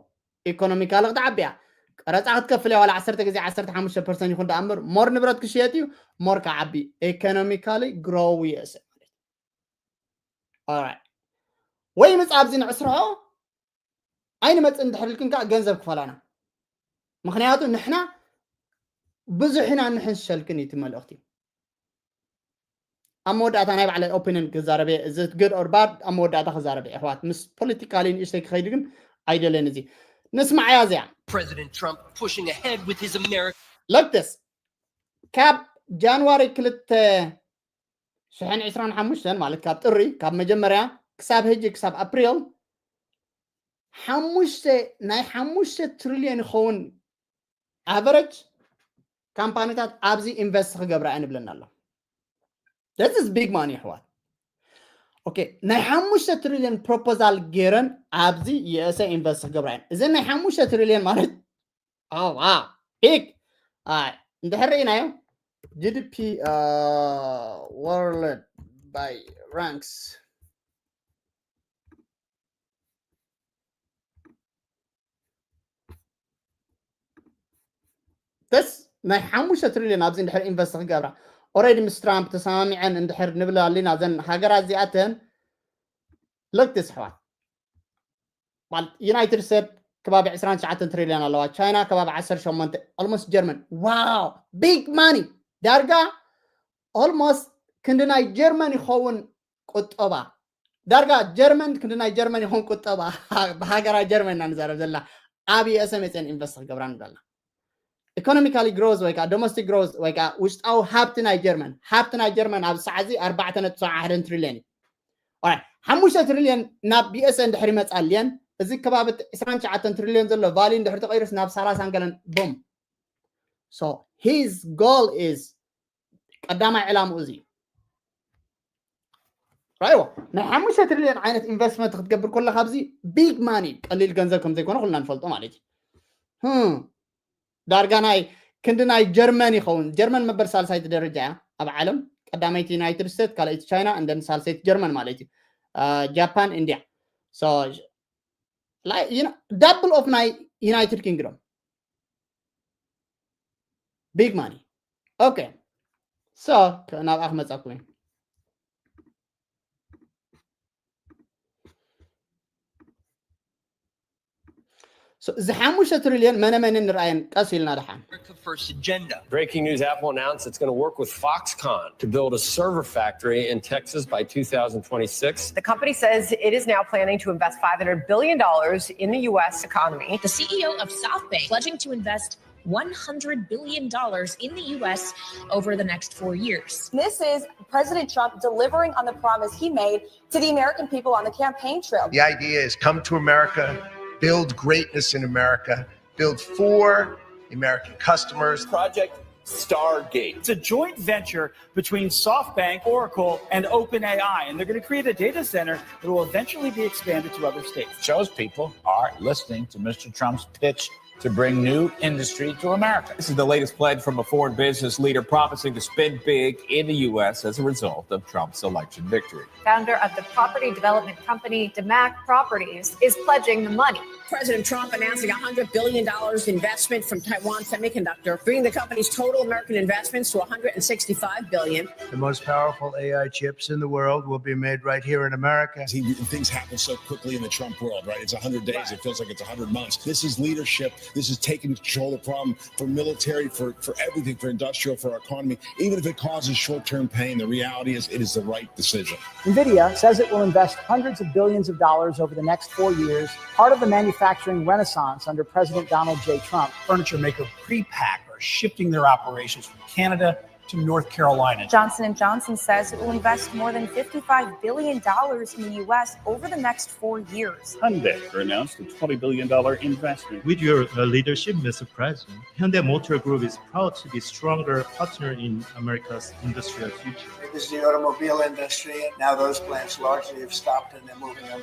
ኢኮኖሚካሊ ክትዓብያ ቀረፃ ክትከፍል እያ ዋላ ዓሰርተ ግዜ ዓሰርተ ሓሙሽተ ፐርሰንት ይኹን ደኣ እምበር ሞር ንብረት ክሽየጥ እዩ ሞር ክዓቢ ኢኮኖሚካሊ ግሮው የስዕ ማለት ወይ ምፃ ኣብዚ ንዕስርሖ ኣይንመፅእ እንድሕር ኢልክን ከዓ ገንዘብ ክፈላና ምክንያቱ ንሕና ብዙሕ ኢና ንሕንሸልክን እዩ እቲ መልእኽቲ ኣብ መወዳእታ ናይ ባዕለ ኦፒኒን ክዛረበ እዚ good or bad ኣብ መወዳእታ ክዛረበ ኣሕዋት ምስ ፖለቲካሊ ንእሽተይ ክኸይድ ግን ኣይደለን እዚ ንስማዕያ እዚኣ President Trump pushing ahead with his American look this ካብ ጃንዋሪ ክልተ ሽሕን ዕስራን ሓሙሽተን ማለት ካብ ጥሪ ካብ መጀመርያ ክሳብ ህጂ ክሳብ ኣፕሪል ሓሙሽተ ናይ ሓሙሽተ ትሪልዮን ይኸውን ኣቨረጅ ካምፓኒታት ኣብዚ ኢንቨስት ክገብራ እየን ይብለና ኣሎ። This is big money ኣሕዋት። ኦኬ፣ ናይ ሓሙሽተ ትሪልዮን ፕሮፖዛል ገይረን ኣብዚ ዩኤስኤ ኢንቨስት ክገብራ እየን። እዚ ናይ ሓሙሽተ ትሪልዮን ማለት ቢግ እንድሕር ርኢናዮ ጂዲፒ ወርልድ ባይ ራንክስ ስ ናይ ሓሙሽተ ትሪልዮን ኣብዚ እንድሕር ኢንቨስት ክገብራ ኦረዲ ምስ ትራምፕ ተሰማሚዐን እንድሕር ንብል ኣሊና ዘን ሃገራት እዚኣተን ለግቲ ስሕዋት ማለት ዩናይትድ ስቴትስ ከባቢ ዕስራን ትሽዓተን ትሪልዮን ኣለዋ፣ ቻይና ከባቢ ዓሰርተ ሸሞንተ፣ ኦልሞስት ጀርመን። ዋው፣ ቢግ ማኒ። ዳርጋ ኦልሞስት ክንዲ ናይ ጀርመን ይኸውን ቁጠባ። ዳርጋ ጀርመን ክንዲ ናይ ጀርመን ይኸውን ቁጠባ። ብሃገራ ጀርመን ኢና ንዛረብ ዘለና። ኣብ ዩኤስኤ መፅአን ኢንቨስት ክገብራ ንብለና። ኢኮኖሚካሊ ግሮዝ ወይ ከዓ ዶሜስቲክ ግሮዝ ወይ ከዓ ውሽጣዊ ሃብቲ ናይ ጀርመን፣ ሃብቲ ናይ ጀርመን ኣብ ሰዓት እዚ ኣርባዕተ ነጥቢ ሰብዓ ሓደን ትሪልዮን እዩ። ሓሙሽተ ትሪልዮን ናብ ዩኤስኤ እንድሕር ይመፃልየን፣ እዚ ከባቢ ዕስራን ትሽዓተን ትሪልዮን ዘሎ ቫልዩ እንድሕር ተቐይሩስ ናብ ሰላሳን ገለን ቦም። So his goal is ቀዳማይ ዕላምኡ እዚ እዩ። ራይዎ ናይ ሓሙሽተ ትሪልዮን ዓይነት ኢንቨስትመንት ክትገብር ከለካ ኣብዚ ቢግ ማኒ ቀሊል ገንዘብ ከም ዘይኮነ ኩልና ንፈልጦ ማለት እዩ። ዳርጋ ናይ ክንዲ ናይ ጀርመን ይኸውን። ጀርመን መበል ሳልሳይቲ ደረጃ እያ ኣብ ዓለም። ቀዳመይቲ ዩናይትድ ስቴትስ፣ ካልኣይቲ ቻይና፣ እንደን ሳልሰይቲ ጀርመን ማለት እዩ። ጃፓን፣ ኢንዲያ። ዳብል ኦፍ ናይ ዩናይትድ ኪንግዶም። ቢግ ማኒ። ኦኬ፣ ሶ ናብኣ ክመፀኩም እዩ። እዚ ሓሙሽተ ትሪልዮን መነ መንን ንርኣየን ቀስ ኢልና ደሓን። Breaking news: Apple announced it's going to work with Foxconn to build a server factory in Texas by two thousand twenty-six. The company says it is now planning to invest five hundred billion dollars in the U S economy. The C E O of SoftBank pledging to invest one hundred billion dollars in the U S over the next four years. This is President Trump delivering on the promise he made to the American people on the campaign trail. The idea is come to America, build greatness in America, build for American customers. Project Stargate. It's a joint venture between SoftBank, Oracle, and OpenAI, and they're going to create a data center that will eventually be expanded to other states. Shows people are listening to Mister Trump's pitch to bring new industry to America. This is the latest pledge from a foreign business leader promising to spend big in the U S as a result of Trump's election victory. Founder of the property development company DeMac Properties is pledging the money. President Trump announcing a hundred billion dollars investment from Taiwan Semiconductor, bringing the company's total American investments to a hundred and sixty-five billion. The most powerful A I chips in the world will be made right here in America. He, things happen so quickly in the Trump world, right? It's a hundred days. It feels like it's a hundred months. This is leadership. This is taking control of the problem for military, for, for everything, for industrial, for our economy. Even if it causes short-term pain, the reality is it is the right decision. NVIDIA says it will invest hundreds of billions of dollars over the next four years, part of the manufacturing renaissance under President Donald J. Trump. Furniture maker Prepack are shifting their operations from Canada to North Carolina. Johnson and Johnson says it will invest more than fifty-five billion dollars in the U S over the next four years. Hyundai announced a twenty billion dollars investment. With your uh, leadership, Mister President, Hyundai Motor Group is proud to be a stronger partner in America's industrial future. This is the automobile industry. Now those plants largely have stopped and they're moving them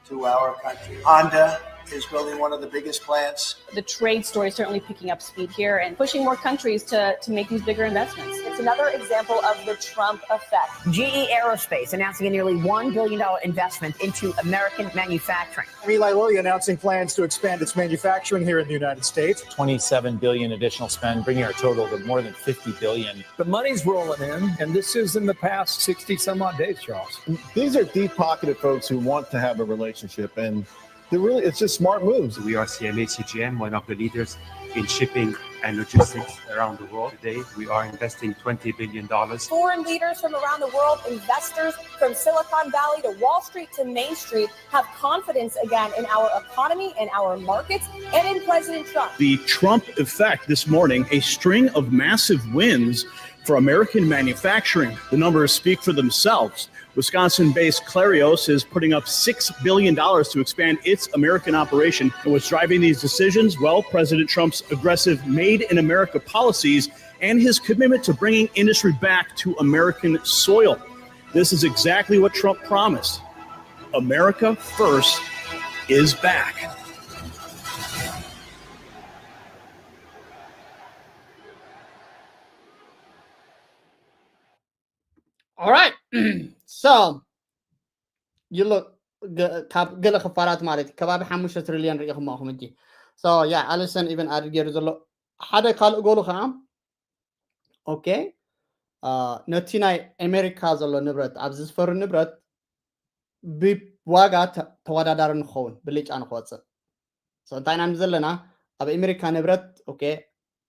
to our country. Honda is building one of the biggest plants. The trade story is certainly picking up speed here and pushing more countries to, to make these bigger investments. It's another example of the Trump effect. G E Aerospace announcing a nearly one billion dollars investment into American manufacturing. Eli Lilly announcing plans to expand its manufacturing here in the United States. Twenty-seven billion additional spend, bringing our total to more than fifty billion. The money's rolling in, and this is in the past sixty some odd days, Charles. These are deep-pocketed folks who want to have a relationship, and they're really, it's just smart moves. We are C M A C G M, one of the leaders in shipping and logistics around the world. Today, we are investing twenty billion dollars. Foreign leaders from around the world, investors from Silicon Valley to Wall Street to Main Street have confidence again in our economy, in our markets, and in President Trump. The Trump effect this morning, a string of massive wins for American manufacturing. The numbers speak for themselves. Wisconsin based Clarios is putting up six billion dollars to expand its American operation. And what's driving these decisions? Well, President Trump's aggressive Made in America policies and his commitment to bringing industry back to American soil. This is exactly what Trump promised. America First is back. All right. So, you look ገለ ክፋላት ማለት እዩ ከባቢ ሓሙሽተ ትሪልዮን ርኢኹም ኣኹም እንጂ so yeah Allison even add ገይሩ ዘሎ ሓደ ካልእ ጎሉ ከዓ okay ነቲ ናይ ኣሜሪካ ዘሎ ንብረት ኣብዚ ዝፈሩ ንብረት ብዋጋ ተወዳዳሪ ንክኸውን ብልጫ ንክወፅእ እንታይ ኢና ዘለና ኣብ ኣሜሪካ ንብረት okay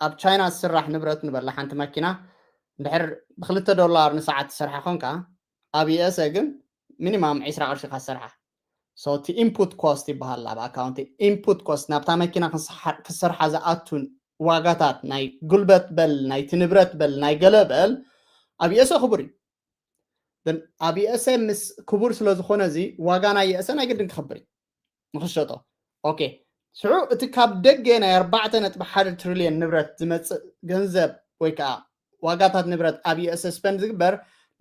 ኣብ ቻይና ዝስራሕ ንብረት ንበላ ሓንቲ መኪና እንድሕር ብክልተ ዶላር ንሰዓት ትሰርሓ ኮንካ ኣብ ዩኤስኤ ግን ሚኒማም ዒስራ ቅርሺ ኢኻ ትሰርሓ so እቲ input cost ይበሃል ኣብ ኣካውንቲ input cost ናብታ መኪና ክሰርሓ ዝኣቱ ዋጋታት ናይ ጉልበት በል ናይቲ ንብረት በል ናይ ገለ በል ኣብ ዩኤስኤ ክቡር እዩ ኣብ ዩኤስኤ ምስ ክቡር ስለ ዝኾነ እዚ ዋጋ ናይ ዩኤስኤ ናይ ግድን ክኽብር እዩ ንክሸጦ okay ሽዑ እቲ ካብ ደገ ናይ ኣርባዕተ ነጥቢ ሓደ ትሪልዮን ንብረት ዝመፅእ ገንዘብ ወይ ከዓ ዋጋታት ንብረት ኣብ ዩኤስኤ ስፐንድ ዝግበር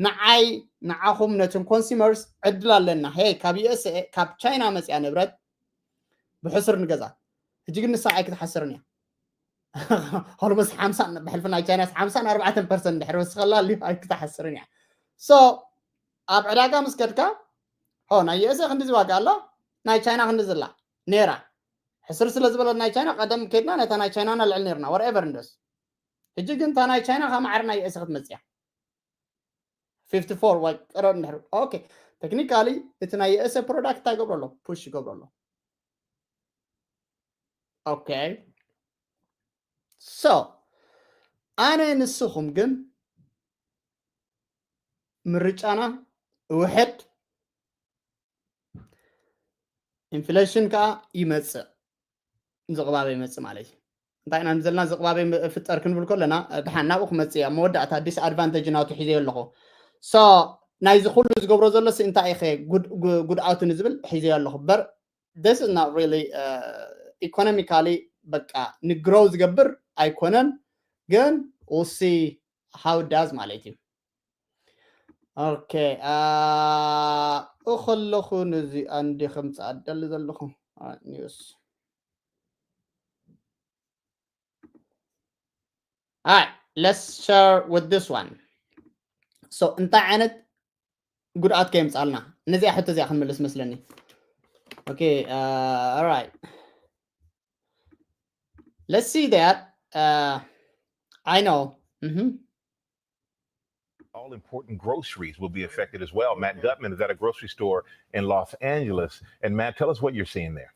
ንዓይ ንዓኹም ነቶም consumers ዕድል ኣለና ሄይ ካብ ዩኤስኤ ካብ ቻይና መፅያ ንብረት ብሕሱር ንገዛ ሕጂ ግን ንሳ ኣይክትሓስርን እያ almost ሓምሳ ብሕልፊ ናይ ቻይና ሓምሳ ኣርባዕተ ፐርሰንት ድሕሪ ወስኸላ ኣልዩ ኣይክትሓስርን እያ so ኣብ ዕዳጋ ምስ ከድካ ሆ ናይ ዩኤስኤ ክንዲዚ ዋጋ ኣላ ናይ ቻይና ክንዲዚ ኣላ ነይራ ሕስር ስለ ዝበለት ናይ ቻይና ቀደም ከድና ነታ ናይ ቻይና ነልዕል ነርና whatever እንደስ ሕጂ ግን እታ ናይ ቻይና ካብ ማዕረ ናይ ዩኤስኤ ክትመፅያ fifty-four ወይ ቀረብ እንድሕር okay technically እቲ ናይ ዩኤስኤ product እንታይ ይገብሮ ኣሎ push ይገብሮ ኣሎ okay so ኣነ ንስኹም ግን ምርጫና ውሕድ ኢንፍሌሽን ከዓ ይመፅእ ዝቕባበ ይመፅእ ማለት እዩ እንታይ ኢና ዘለና ዝቕባበ ፍጠር ክንብል ከለና ድሓን ናብኡ ክመፅእ እያ መወዳእታ disadvantage ናቱ ሒዘ ኣለኹ so ናይዚ ኩሉ ዝገብሮ ዘሎስ እንታይ ኢኸ ጉድኣቱ ንዝብል ሒዘ ኣለኹ በር this is not really economically በቃ ንግሮው ዝገብር ኣይኮነን ግን we'll see how it does ማለት እዩ okay እኸለኹ ነዚ ኣንዲ ከም ፃደል ዘለኹ news Alright, let's share with this one. So እንታይ ዓይነት ጉድኣት ከየምፃልና ነዚኣ ሕቶ እዚኣ ክንምልስ መስለኒ okay uh, all right let's see that uh, I know mm -hmm. All important groceries will be affected as well. Matt Gutman is at a grocery store in Los Angeles. And Matt, tell us what you're seeing there.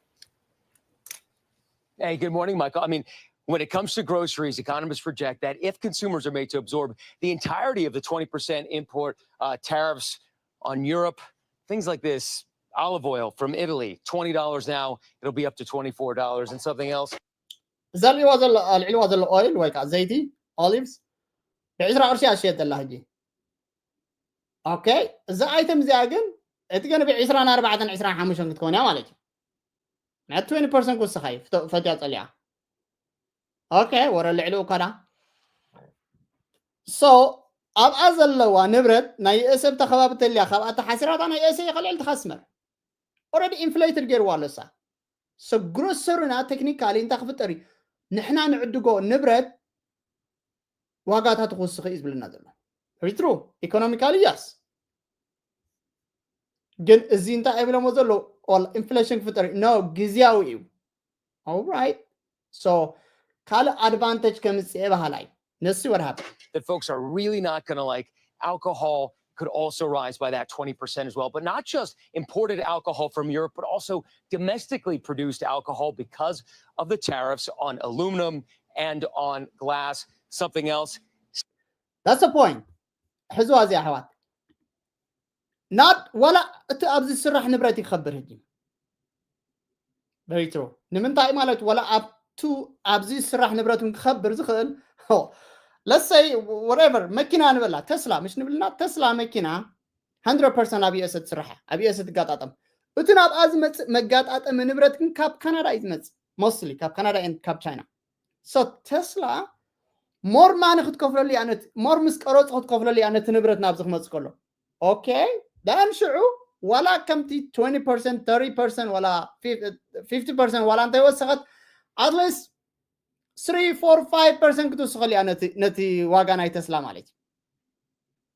Hey, good morning, Michael. I mean, when it comes to groceries, economists project that if consumers are made to absorb the entirety of the twenty percent import uh, tariffs on Europe, things like this olive oil from Italy, twenty dollars now, it'll be up to twenty-four dollars and something else. ዘልዋ ዘሎ ኣልዕልዋ ዘሎ ኦይል ወይ ከዓ ዘይቲ ኦሊቭስ ብዕስራ ቅርሺ ኣሽየት ዘላ ሕጂ okay እዛ ኣይተም እዚኣ ግን እቲ ገንቢ ዕስራን ኣርባዕተን ዕስራን ሓሙሽተን ክትከውን እያ ማለት እዩ ናይ ትወንቲ ፐርሰንት ክውስኻ እዩ ፈትያ ፀሊኣ okay ወረ ልዕሊ እኳዳ so ኣብኣ ዘለዋ ንብረት ናይ የእሰብ ተኸባቢ ተልያ ካብኣ ተሓሲራታ ናይ የእሰ ይኸልዕል ትኸስመር already inflated ገይርዋ ኣሎ እሳ so ግሮሰሩና technically እንታይ ክፍጠር እዩ ንሕና ንዕድጎ ንብረት ዋጋታት ክውስኽ እዩ ዝብልና ዘሎ true economically yes ግን እዚ እንታይ ኣይብለሞ ዘሎ ኢንፍሌሽን ክፍጠር no ግዝያዊ እዩ alright so ካልእ advantage ከምፅኤ ባህላይ ነሲ what happened that folks are really not going to like alcohol could also rise by that twenty percent as well, but not just imported alcohol from Europe, but also domestically produced alcohol because of the tariffs on aluminum and on glass. Something else. That's the point. ሕዝዋ እዚኣ ኣሕዋት not ዋላ እቲ ኣብዚ ዝስራሕ ንብረት ይኸብር ሕጂ very true ንምንታይ ማለት ዋላ ኣብቱ ኣብዚ ዝስራሕ ንብረት እውን ክኸብር ዝኽእል let's say whatever መኪና ንበላ ተስላ ምሽ ንብልና ተስላ መኪና hundred percent ኣብ ዩኤስ ትስራሕ፣ ኣብ ዩኤስ ትጋጣጠም። እቲ ናብኣ ዝመፅእ መጋጣጠሚ ንብረት ግን ካብ ካናዳ እዩ ዝመፅእ፣ mostly ካብ ካናዳ and ካብ ቻይና። So ቴስላ more money ክትከፍለሉ እያ፣ ነቲ more ምስ ቀረፁ ክትከፍለሉ እያ ነቲ ንብረት ናብዚ ክመፅእ ከሎ። ኦኬ፣ ደን ሽዑ ዋላ ከምቲ twenty percent, thirty percent ዋላ fifty percent ዋላ እንተይወሰኸት፣ at least three, four, five percent ክትውስኸሉ እያ ነቲ፣ ነቲ ዋጋ ናይ ቴስላ ማለት እዩ።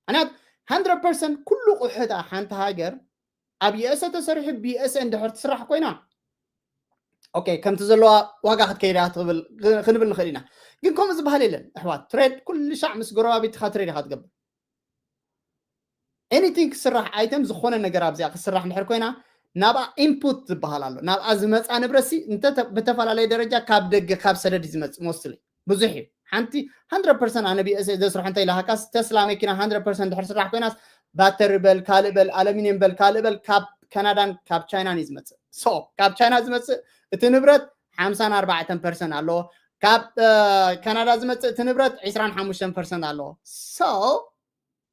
ምክንያት hundred percent ኩሉ ቁሕታ ሓንቲ ሃገር ኣብ ዩኤስ ተሰሪሑ ብዩኤስ እንድሕር ትስራሕ ኮይና፣ ኦኬ፣ ከምቲ ዘለዋ ዋጋ ክትከይዳ ትብል ክንብል ንኽእል ኢና። ግን ከምኡ ዝበሃል የለን ኣሕዋት። ትሬድ ኩሉ ሻዕ ምስ ጎረባቢትኻ ትሬድ ኢኻ ትገብር። Anything ክስራሕ፣ ኣይተም ዝኾነ ነገር ኣብዚኣ ክስራሕ እንድሕር ኮይና፣ ናብኣ ኢንፑት ዝበሃል ኣሎ። ናብኣ ዝመፃ ንብረትሲ እንተ ብተፈላለየ ደረጃ ካብ ደገ ካብ ሰደድ እዩ ዝመፅእ። Mostly ብዙሕ እዩ። ሓንቲ hundred percent ኣነ ብዩኤስኤ ዘስርሖ እንተ ኢልሃካስ፣ ቴስላ መኪና hundred percent ድሕር ስራሕ ኮይናስ፣ ባተሪ በል፣ ካልእ በል፣ ኣሉሚኒየም በል፣ ካልእ በል፣ ካብ ካናዳን ካብ ቻይናን እዩ ዝመፅእ። So ካብ ቻይና ዝመፅእ እቲ ንብረት ሓምሳን ኣርባዕተን ፐርሰንት ኣለዎ። ካብ ካናዳ ዝመፅእ እቲ ንብረት ዕስራን ሓሙሽተን ፐርሰንት ኣለዎ። So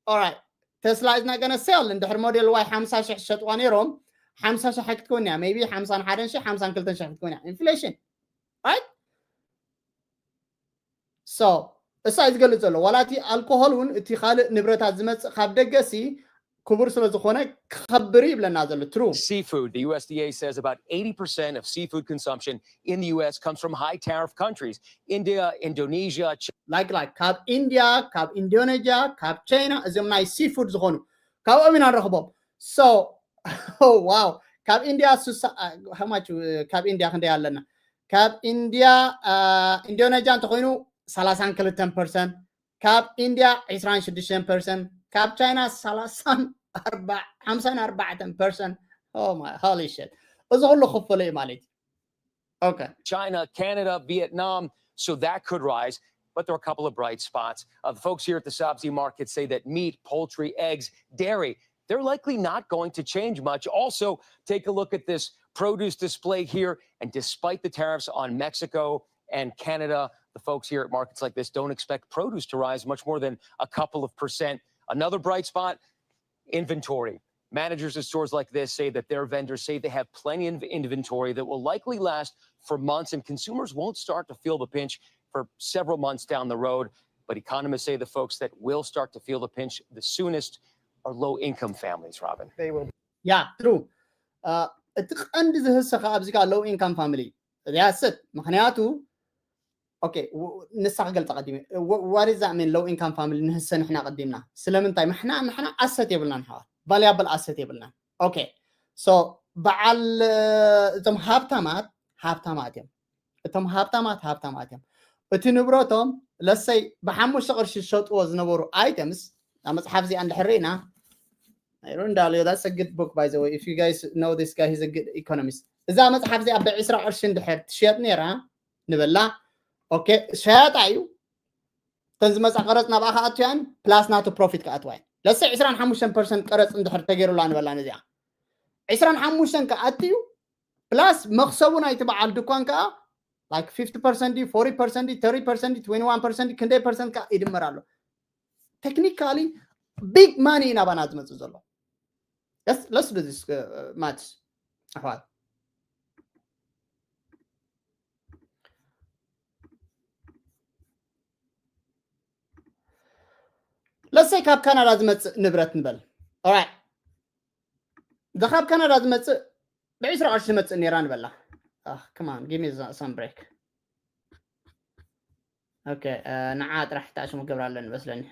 ኦራይት፣ ቴስላ is not gonna sell። እንድሕር ሞዴል ዋይ ሓምሳ ሽሕ ዝሸጥዋ ነይሮም፣ ሓምሳ ሽሕ ክትከውን እያ። Maybe ሓምሳን ሓደን ሽሕ፣ ሓምሳን ክልተን ሽሕ ክትከውን እያ። ኢንፍሌሽን፣ right? So እሳ እዩ ዝገልፅ ዘሎ። ዋላ እቲ ኣልኮሆል እውን፣ እቲ ካልእ ንብረታት ዝመፅእ ካብ ደገ ሲ ክቡር ስለ ዝኾነ ክኸብር ይብለና ዘሎ። True. Seafood. The U S D A says about eighty percent of seafood consumption in the U S comes from high tariff countries. India, Indonesia, like, like ካብ ኢንድያ፣ ካብ ኢንዶኔዥያ፣ ካብ ቻይና፣ እዚኦም ናይ ሲፉድ ዝኾኑ ካብኦም ኢና ንረኽቦም። So wow፣ ካብ ኢንድያ ሱሳ፣ how much? ካብ ኢንድያ ክንደይ ኣለና? ካብ ኢንድያ፣ ኢንዶኔዥያ እንተኮይኑ ሰላሳን ክልተን ፐርሰንት፣ ካብ ኢንድያ ዕስራን ሽዱሽተን ፐርሰንት፣ ካብ ቻይና ሰላሳን ኣርባዕ፣ ሓምሳን ኣርባዕተን ፐርሰንት። Oh my holy shit፣ እዚ ኩሉ ክፈሎ እዩ ማለት እዩ። Okay. China, Canada, Vietnam. So that could rise. But there are a couple of bright spots. Uh, the folks here at the Sabzi market say that meat, poultry, eggs, dairy, they're likely not going to change much. Also, take a look at this produce display here. And despite the tariffs on Mexico and Canada, the folks here at markets like this don't expect produce to rise much more than a couple of percent. Another bright spot, inventory. Managers of stores like this say that their vendors say they have plenty of inventory that will likely last for months, and consumers won't start to feel the pinch for several months down the road. But economists say the folks that will start to feel the pinch the soonest are low income families, Robin. They will. Yeah, true. እቲ ቀንዲ ዝህሰ ከኣ ኣብዚ ጋር low income family እዚኣ ስት ምክንያቱ ኦኬ፣ ንሳ ክገልፃ ቀዲመ። What is that mean? Low income family ንህሰ ንሕና ቀዲምና። ስለምንታይ? ምሕና ንሕና ኣሰት የብልናን ኣሕዋት፣ ቫልያብል ኣሰት የብልናን። ኦኬ፣ so በዓል እቶም ሃብታማት ሃብታማት እዮም። እቶም ሃብታማት ሃብታማት እዮም። እቲ ንብረቶም ለሰይ ብሓሙሽተ ቅርሺ ዝሸጥዎ ዝነበሩ items፣ ኣብ መፅሓፍ እዚኣ እንድሕር ርኢና፣ I don't know, that's a good book, by the way. If you guys know this guy, he's a good economist. እዛ መፅሓፍ እዚኣ ብዕስራ ቅርሺ እንድሕር ትሽየጥ ነይራ ንበላ። ኦኬ፣ ሸያጣ እዩ። እተን ዝመፃ ቀረፅ ናብኣ ክኣትያን ፕላስ ናቱ ፕሮፊት ክኣትዋ እየን። ለሰ ዕስራን ሓሙሽተን ፐርሰንት ቀረፅ እንድሕር ተገይሩላ ንበላ ነዚኣ። ዕስራን ሓሙሽተን ክኣትዩ ፕላስ መክሰቡ ናይቲ በዓል ድኳን ከዓ like fifty percent ድዩ፣ forty percent ድዩ፣ thirty percent ድዩ፣ twenty one percent ድዩ፣ ክንደይ ፐርሰንት ከዓ ይድመር ኣሎ። Technically big money ናባና ዝመፅእ ዘሎ። Let's, let's do this, uh, maths ኣሕዋት። ለሰይ ካብ ካናዳ ዝመፅእ ንብረት ንበል። Alright፣ እዛ ካብ ካናዳ ዝመፅእ ብዕስራ ቅርሺ ትመፅእ ነይራ ንበላ። Come on, give me some break. ኦኬ፣ ንዓ ጥራሕ ተኣሽሙ ክገብራ ኣለኒ መስለኒ።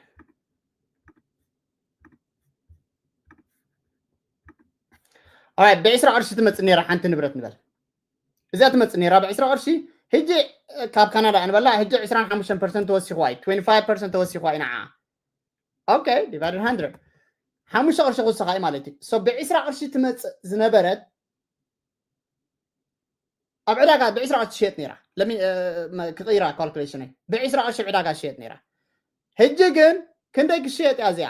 Alright፣ ብዕስራ ቅርሺ ትመፅእ ነይራ ሓንቲ ንብረት ንበል። እዚኣ ትመፅእ ነይራ ብዕስራ ቅርሺ። ሕጂ ካብ ካናዳ እንበላ ሕጂ ዕስራን ሓሙሽተን ፐርሰንት ተወሲኽዋ እዩ፣ twenty five percent ተወሲኽዋ እዩ ንዓ። ኦኬ፣ divided hundred፣ ሓሙሽተ ቅርሺ ክውስኻ እዩ ማለት እዩ። So ብዕስራ ቅርሺ ትመፅእ ዝነበረት ኣብ ዕዳጋ ብዕስራ ቅርሺ ትሽየጥ ነይራ። ክቕይራ ካልኩሌሽነይ፣ ብዕስራ ቅርሺ ዕዳጋ ትሽየጥ ነይራ። ሕጂ ግን ክንደይ ክሽየጥ እያ እዚኣ?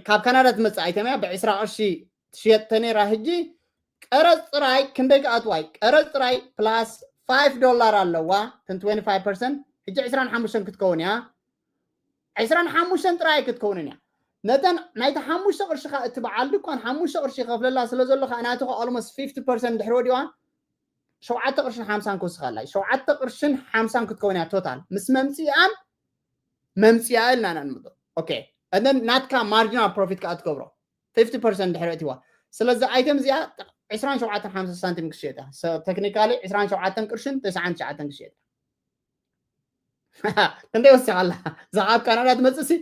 ካብ ካናዳ ትመፅእ ኣይተም እያ፣ ብዕስራ ቅርሺ ትሽየጥ ተነይራ። ሕጂ ቀረፅ ጥራይ ክንደይ ክኣትዋ እዩ? ቀረፅ ጥራይ ፕላስ ፋይቭ ዶላር ኣለዋ፣ እተን twenty five percent። ሕጂ ዕስራን ሓሙሽተን ክትከውን እያ። ዕስራን ሓሙሽተን ጥራይ ክትከውንን እያ። ነተን ናይቲ ሓሙሽተ ቅርሺ ካ እቲ በዓል ድኳን ሓሙሽተ ቅርሺ ይኸፍለላ ስለ ዘሎ ካ ናቲ ካ almost fifty percent ድሕሪ ወዲዋ ሸውዓተ ቅርሽን ሓምሳን ክውስኻላ ሸውዓተ ቅርሽን ሓምሳን ክትከውን እያ ቶታል ምስ መምፅኣን መምፅኣ ኢልና ኢና ንምዶ okay and then ናትካ marginal profit ከዓ ትገብሮ fifty percent ድሕሪ እቲዋ ስለዚ item እዚኣ ዕስራን ሸውዓተን ሓምሳ ሳንቲም ክሽየጥ እያ technically ዕስራን ሸውዓተን ቅርሽን ተስዓን ትሽዓተን ክሽየጥ ክንደይ ወሲኻ ኣላ እዛ ካብ ካናዳ ትመፅእ ሲ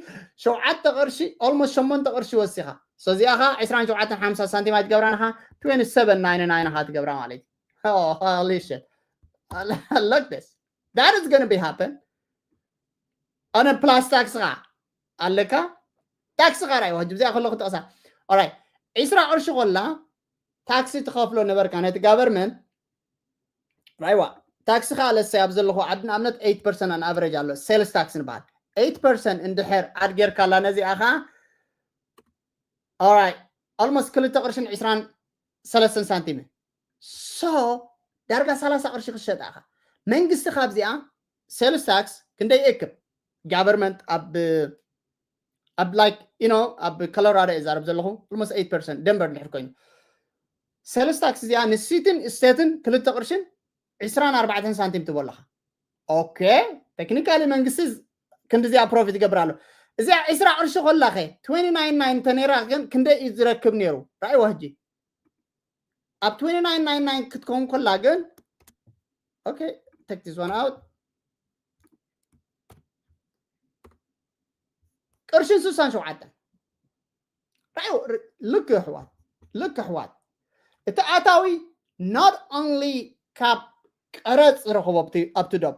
ሸውዓተ ቅርሺ almost ሸሞንተ ቅርሺ ወሲኻ so እዚኣ ኻ ዕስራን ሸውዓተን ሓምሳ ሳንቲም ኣይትገብራን ኻ twenty seven ninety nine ኻ ትገብራ ማለት እዩ holy shit look this that is gonna be happen ኣነ plus tax ኻ ኣለካ tax ኻ ራይ ሕጂ ብዚኣ ከለኹ ጠቕሳ alright ዕስራ ቅርሺ ኮላ tax ትኸፍሎ ነበርካ ነቲ government ራይዋ tax ኻ ለሰይ ኣብ ዘለኹ ዓዲ ንኣብነት eight percent on average ኣሎ sales tax ንበሃል eight percent እንድሕር ኣድጌርካላ ነዚኣ ኻ alright almost ክልተ ቅርሽን ዕስራን ሰለስተን ሳንቲም so ዳርጋ ሰላሳ ቅርሺ ክሸጣ ኢኻ መንግስቲ ካብዚኣ sales tax ክንደይ ይእክብ government ኣብ ኣብ like you know ኣብ ኮሎራዶ እዛረብ ዘለኹ almost eight percent ደንበር እንድሕር ኮይኑ sales tax እዚኣ ንሲትን ስቴትን ክልተ ቅርሽን ዕስራን ኣርባዕተን ሳንቲም ትቦ ኣለኻ okay technically መንግስቲ ክንዲዚኣ profit ይገብር ኣሎ እዚኣ ዕስራ ቅርሺ ኮላኸ twenty nine nine ተነይራ ግን ክንደይ እዩ ዝረክብ ነይሩ ራእይዋ ሕጂ ኣብ twenty nine nine nine ክትከውን ኮላ ግን okay take this one out ቅርሽን ስሳን ሸውዓተን ራእዩ ልክ ኣሕዋት ልክ ኣሕዋት እቲ ኣታዊ not only ካብ ቀረፅ ዝረኽቦ ኣብቲ ዶብ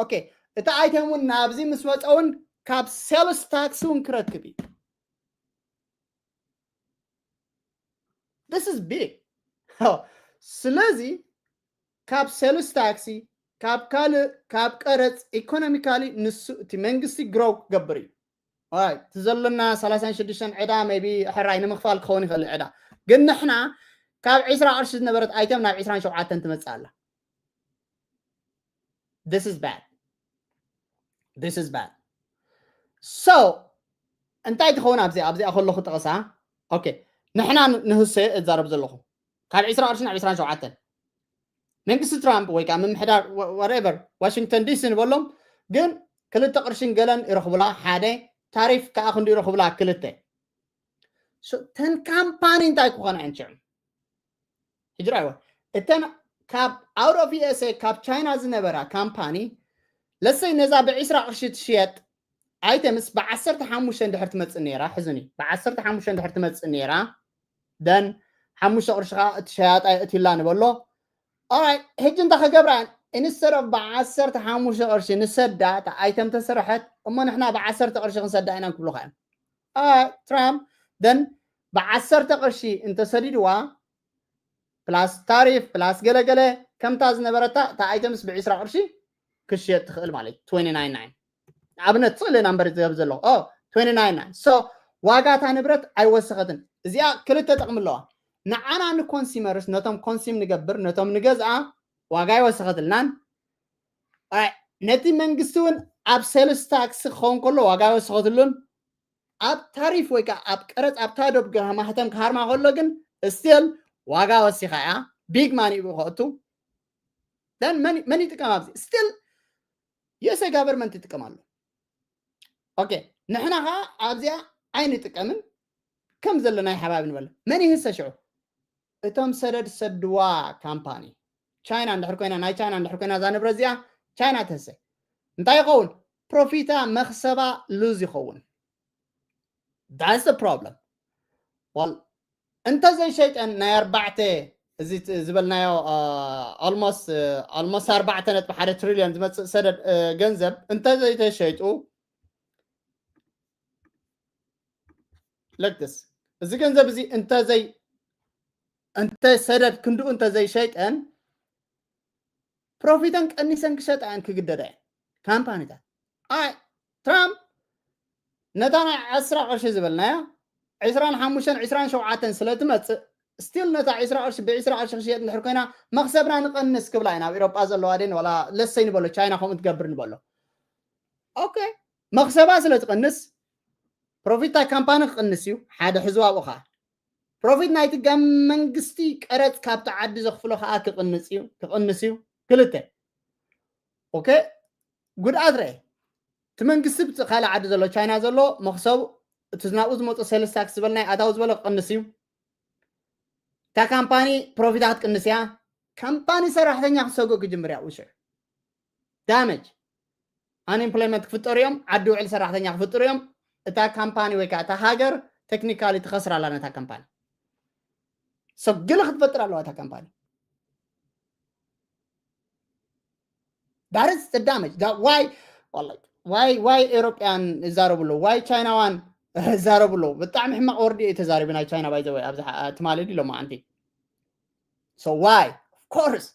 okay እቲ item እውን ናብዚ ምስ መፀ እውን ካብ sales tax እውን ክረክብ እዩ this is big ስለዚ ካብ sales tax ካብ ካልእ ካብ ቀረፅ economically ንሱ እቲ መንግስቲ grow ክገብር እዩ እቲ ዘለና ሰላሳን ሽዱሽተን ዕዳ maybe ሕራይ ንምኽፋል ክኸውን ይኽእል ዕዳ ግን ንሕና ካብ ዕስራ ቅርሺ ዝነበረት item ናብ ዕስራን ሸውዓተን ትመፅእ ኣላ this is bad this is bad so እንታይ ትኸውን ኣብዚኣ ኣብዚኣ ከለኹ ጠቕሳ okay ንሕና ንህሰ እዛረብ ዘለኹ ካብ ዕስራ ቅርሺ ናብ ዕስራን ሸውዓተን መንግስቲ ትራምፕ ወይ ከዓ ምምሕዳር whatever ዋሽንግተን ዲሲ ንበሎም ግን ክልተ ቅርሽን ገለን ይረኽቡላ ሓደ ታሪፍ ከዓ ክንዲ ይረኽቡላ ክልተ ተን ካምፓኒ እንታይ ክኾና እንችዕም ሕጂ ራይዋ እተን ካብ out of USA ካብ ቻይና ዝነበራ ካምፓኒ ለሰይ ነዛ ብዕስራ ቅርሺ ትሽየጥ items ብዓሰርተ ሓሙሽተ እንድሕር ትመፅእ ነይራ ሕዝኒ ብዓሰርተ ሓሙሽተ እንድሕር ትመፅእ ነይራ then ሓሙሽተ ቅርሺ ከዓ እቲ ሸያጣ የእትዩላ ንበሎ ሕጂ እንታይ ክገብራ instead of ብዓሰርተ ሓሙሽተ ቅርሺ ንሰዳ እታ item ተሰረሐት እሞ ንሕና ብዓሰርተ ቅርሺ ክንሰዳ ኢና ንክብሉካ እዮም ትራምፕ then ብዓሰርተ ቅርሺ እንተሰዲድዋ plus ታሪፍ plus ገለገለ ከምታ ዝነበረታ እታ items ብዕስራ ቅርሺ ክሽየጥ ትኽእል ማለት እዩ ንኣብነት ስእሊ ናምበር ዝገብ ዘለኹ so ዋጋ እታ ንብረት ኣይወሰኸትን እዚኣ ክልተ ጥቕሚ ኣለዋ ንዓና ንኮንሱመርስ ነቶም ኮንሱም ንገብር ነቶም ንገዝኣ ዋጋ ኣይወሰኸትልናን ነቲ መንግስቲ እውን ኣብ sales tax ክኸውን ከሎ ዋጋ ኣይወሰኸትሉን ኣብ ታሪፍ ወይ ከዓ ኣብ ቀረፅ ኣብታ ዶብ ማህተም ክሃርማ ከሎ ግን still ዋጋ ወሲኻ እያ big money ብኡ ከእቱ መን ይጥቀም ኣብዚ still USA government ይጥቀም ኣሎ okay ንሕና ከዓ ኣብዚኣ ኣይንጥቀምን ከም ዘለና ይሓባብ ንበል መን ይህሰ ሽዑ እቶም ሰደድ ሰድዋ ካምፓኒ ቻይና እንድሕር ኮይና ናይ ቻይና እንድሕር ኮይና እዛ ንብረት እዚኣ ቻይና ትህሰ እንታይ ይኸውን ፕሮፊታ መኽሰባ lose ይኸውን that's the problem well እንተ ዘይሸይጠን ናይ ኣርባዕተ እዚ ዝበልናዮ almost almost ኣርባዕተ ነጥቢ ሓደ ትሪልዮን ዝመፅእ ሰደድ ገንዘብ እንተ ዘይተሸይጡ ለግስ እዚ ገንዘብ እዚ እንተ ዘይ እንተ ሰደድ ክንድኡ እንተ ዘይሸይጠን ፕሮፊተን ቀኒሰን ክሸጣ እየን ክግደዳ እየን ካምፓኒታት ኣይ ትራምፕ ነታ ናይ ዕስራ ቅርሺ ዝበልናያ ዕስራን ሓሙሽተን ዕስራን ሸውዓተን ስለ ትመፅእ still ነታ ዕስራ ቅርሺ ብዕስራ ቅርሺ ክሽየጥ እንድሕር ኮይና መክሰብና ንቀንስ ክብላ እየን ኣብ ኤሮጳ ዘለዋ ደን ዋላ ለሰይ ንበሎ ቻይና ከምኡ ትገብር ንበሎ okay መክሰባ ስለ ትቀንስ ፕሮፊት ናይ ካምፓኒ ክቕንስ እዩ ሓደ። ሕዝዋ ኣብኡ ከዓ ፕሮፊት ናይቲ ጋም መንግስቲ ቀረፅ ካብቲ ዓዲ ዘኽፍሎ ከዓ ክቕንስ እዩ ክቕንስ እዩ። ክልተ ኦኬ፣ ጉድኣት ርአ። እቲ መንግስቲ ብቲ ካልእ ዓዲ ዘሎ ቻይና ዘሎ መክሰቡ እቲ ናብኡ ዝመፁ ሴልስ ታክስ ዝበልናይ ኣታዊ ዝበሎ ክቕንስ እዩ። እታ ካምፓኒ ፕሮፊታ ክትቅንስ እያ። ካምፓኒ ሰራሕተኛ ክሰጉእ ክጅምር እያ ውሽዕ ዳመጅ። ኣንኤምፕሎይመንት ክፍጠሩ እዮም። ዓዲ ውዕል ሰራሕተኛ ክፍጥሩ እዮም። እታ ካምፓኒ ወይ ከዓ እታ ሃገር ቴክኒካሊ ትኸስር ኣላ ነታ ካምፓኒ። ሰግለ ክትፈጥር ኣለዋ እታ ካምፓኒ። ዳርስ ዳመጅ ዋይ ዋይ ኤሮጳያን ይዛረቡ ኣለዉ፣ ዋይ ቻይናዋን ይዛረቡ ኣለዉ። ብጣዕሚ ሕማቕ ወርዲ እዩ ተዛሪቡ ናይ ቻይና ባይዘወይ ኣብዚ ትማሊ ዲ ሎማዓንቲ። So why? Of course.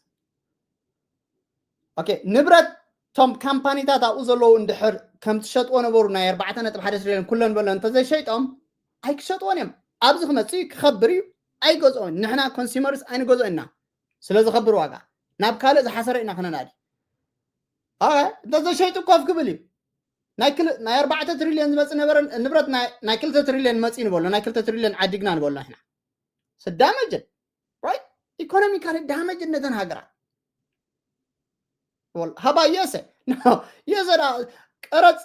Okay, ንብረት ቶም ካምፓኒታት ኣብኡ ዘለዉ እንድሕር ከም ትሸጥዎ ነበሩ ናይ ኣርባዕተ ነጥቢ ሓደ ትሪልዮን ኩለን በሎ እንተዘይሸይጦም ኣይክሸጥዎን እዮም። ኣብዚ ክመፅእ እዩ ክኸብር እዩ። ኣይገዝኦን። ንሕና ኮንሱመርስ ኣይንገዝኦ ኢና። ስለ ዝኸብር ዋጋ ናብ ካልእ ዝሓሰረ ኢና ክነናዲ። ኦኬ፣ እንተዘይሸይጡ ኮፍ ክብል እዩ። ናይ ክል- ናይ ኣርባዕተ ትሪልዮን ዝመፅእ ነበረ ንብረት ናይ- ናይ ክልተ ትሪልዮን መፅእ ንበሎ፣ ናይ ክልተ ትሪልዮን ዓዲግና ንበሎ ንሕና። ስዳመጅን right? ኢኮኖሚካሊ ዳመጅን ነተን ሃገራት። ወል- ሃባ የሰ የሰ ዳ ቀረፅ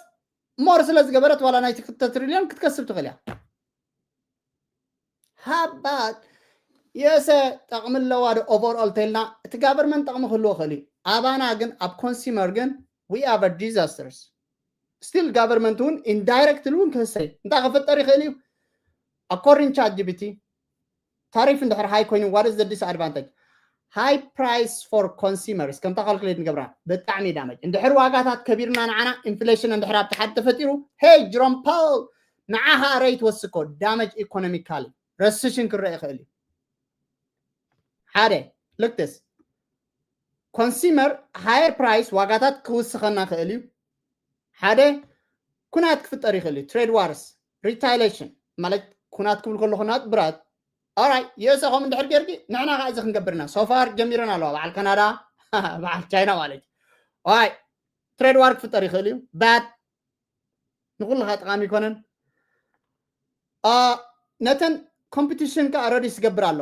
ሞር ስለ ዝገበረት ዋላ ናይ ክልተ ትሪልዮን ክትከስብ ትኽእል እያ። ሃባ የሰ ጠቕሚ ኣለዋ ዶ ኦቨርኦል ተልና እቲ ጋቨርመንት ጠቕሚ ክህልዎ ክእል እዩ። ኣባና ግን ኣብ ኮንሱመር ግን we have a disasters። ስቲል ጋቨርመንት እውን ኢንዳይረክትሊ እውን ክህሰይ እንታይ ክፍጠር ይኽእል እዩ። ኣኮርዲንግ ቻት ጂቢቲ ታሪፍ እንድሕር ሃይ ኮይኑ what is the disadvantage? High price for consumers ከምታ ካልኩሌት ንገብራ ብጣዕሚ ዳመጅ። እንድሕር ዋጋታት ከቢርና ንዓና ኢንፍሌሽን እንድሕር ኣብቲ ሓድ ተፈጢሩ ሄይ ጅሮም ፓውል ንዓኻ ሬት ወስኮ ዳመጅ ኢኮኖሚካሊ ረስሽን ክረአ ይኽእል እዩ። ሓደ ልክትስ ኮንሱመር ሃየር ፕራይስ ዋጋታት ክውስኸና ክእል እዩ። ሓደ ኩናት ክፍጠር ይኽእል እዩ። ትሬድ ዋርስ ሪታይሌሽን ማለት ኩናት ክብል ከለኹ ናት ብራት ኦራይ የሰ ከም እንድሕር ጌርኪ ንሕና ከዓ እዚ ክንገብርና ሶፋር ጀሚረን ኣለዋ በዓል ካናዳ በዓል ቻይና ማለት እዩ። ኦራይ ትሬድ ዋር ክፍጠር ይኽእል እዩ። ባት ንኩልኻ ጠቃሚ ይኮነን። ነተን ኮምፒቲሽን ከዓ ረዲስ ዝገብር ኣሎ።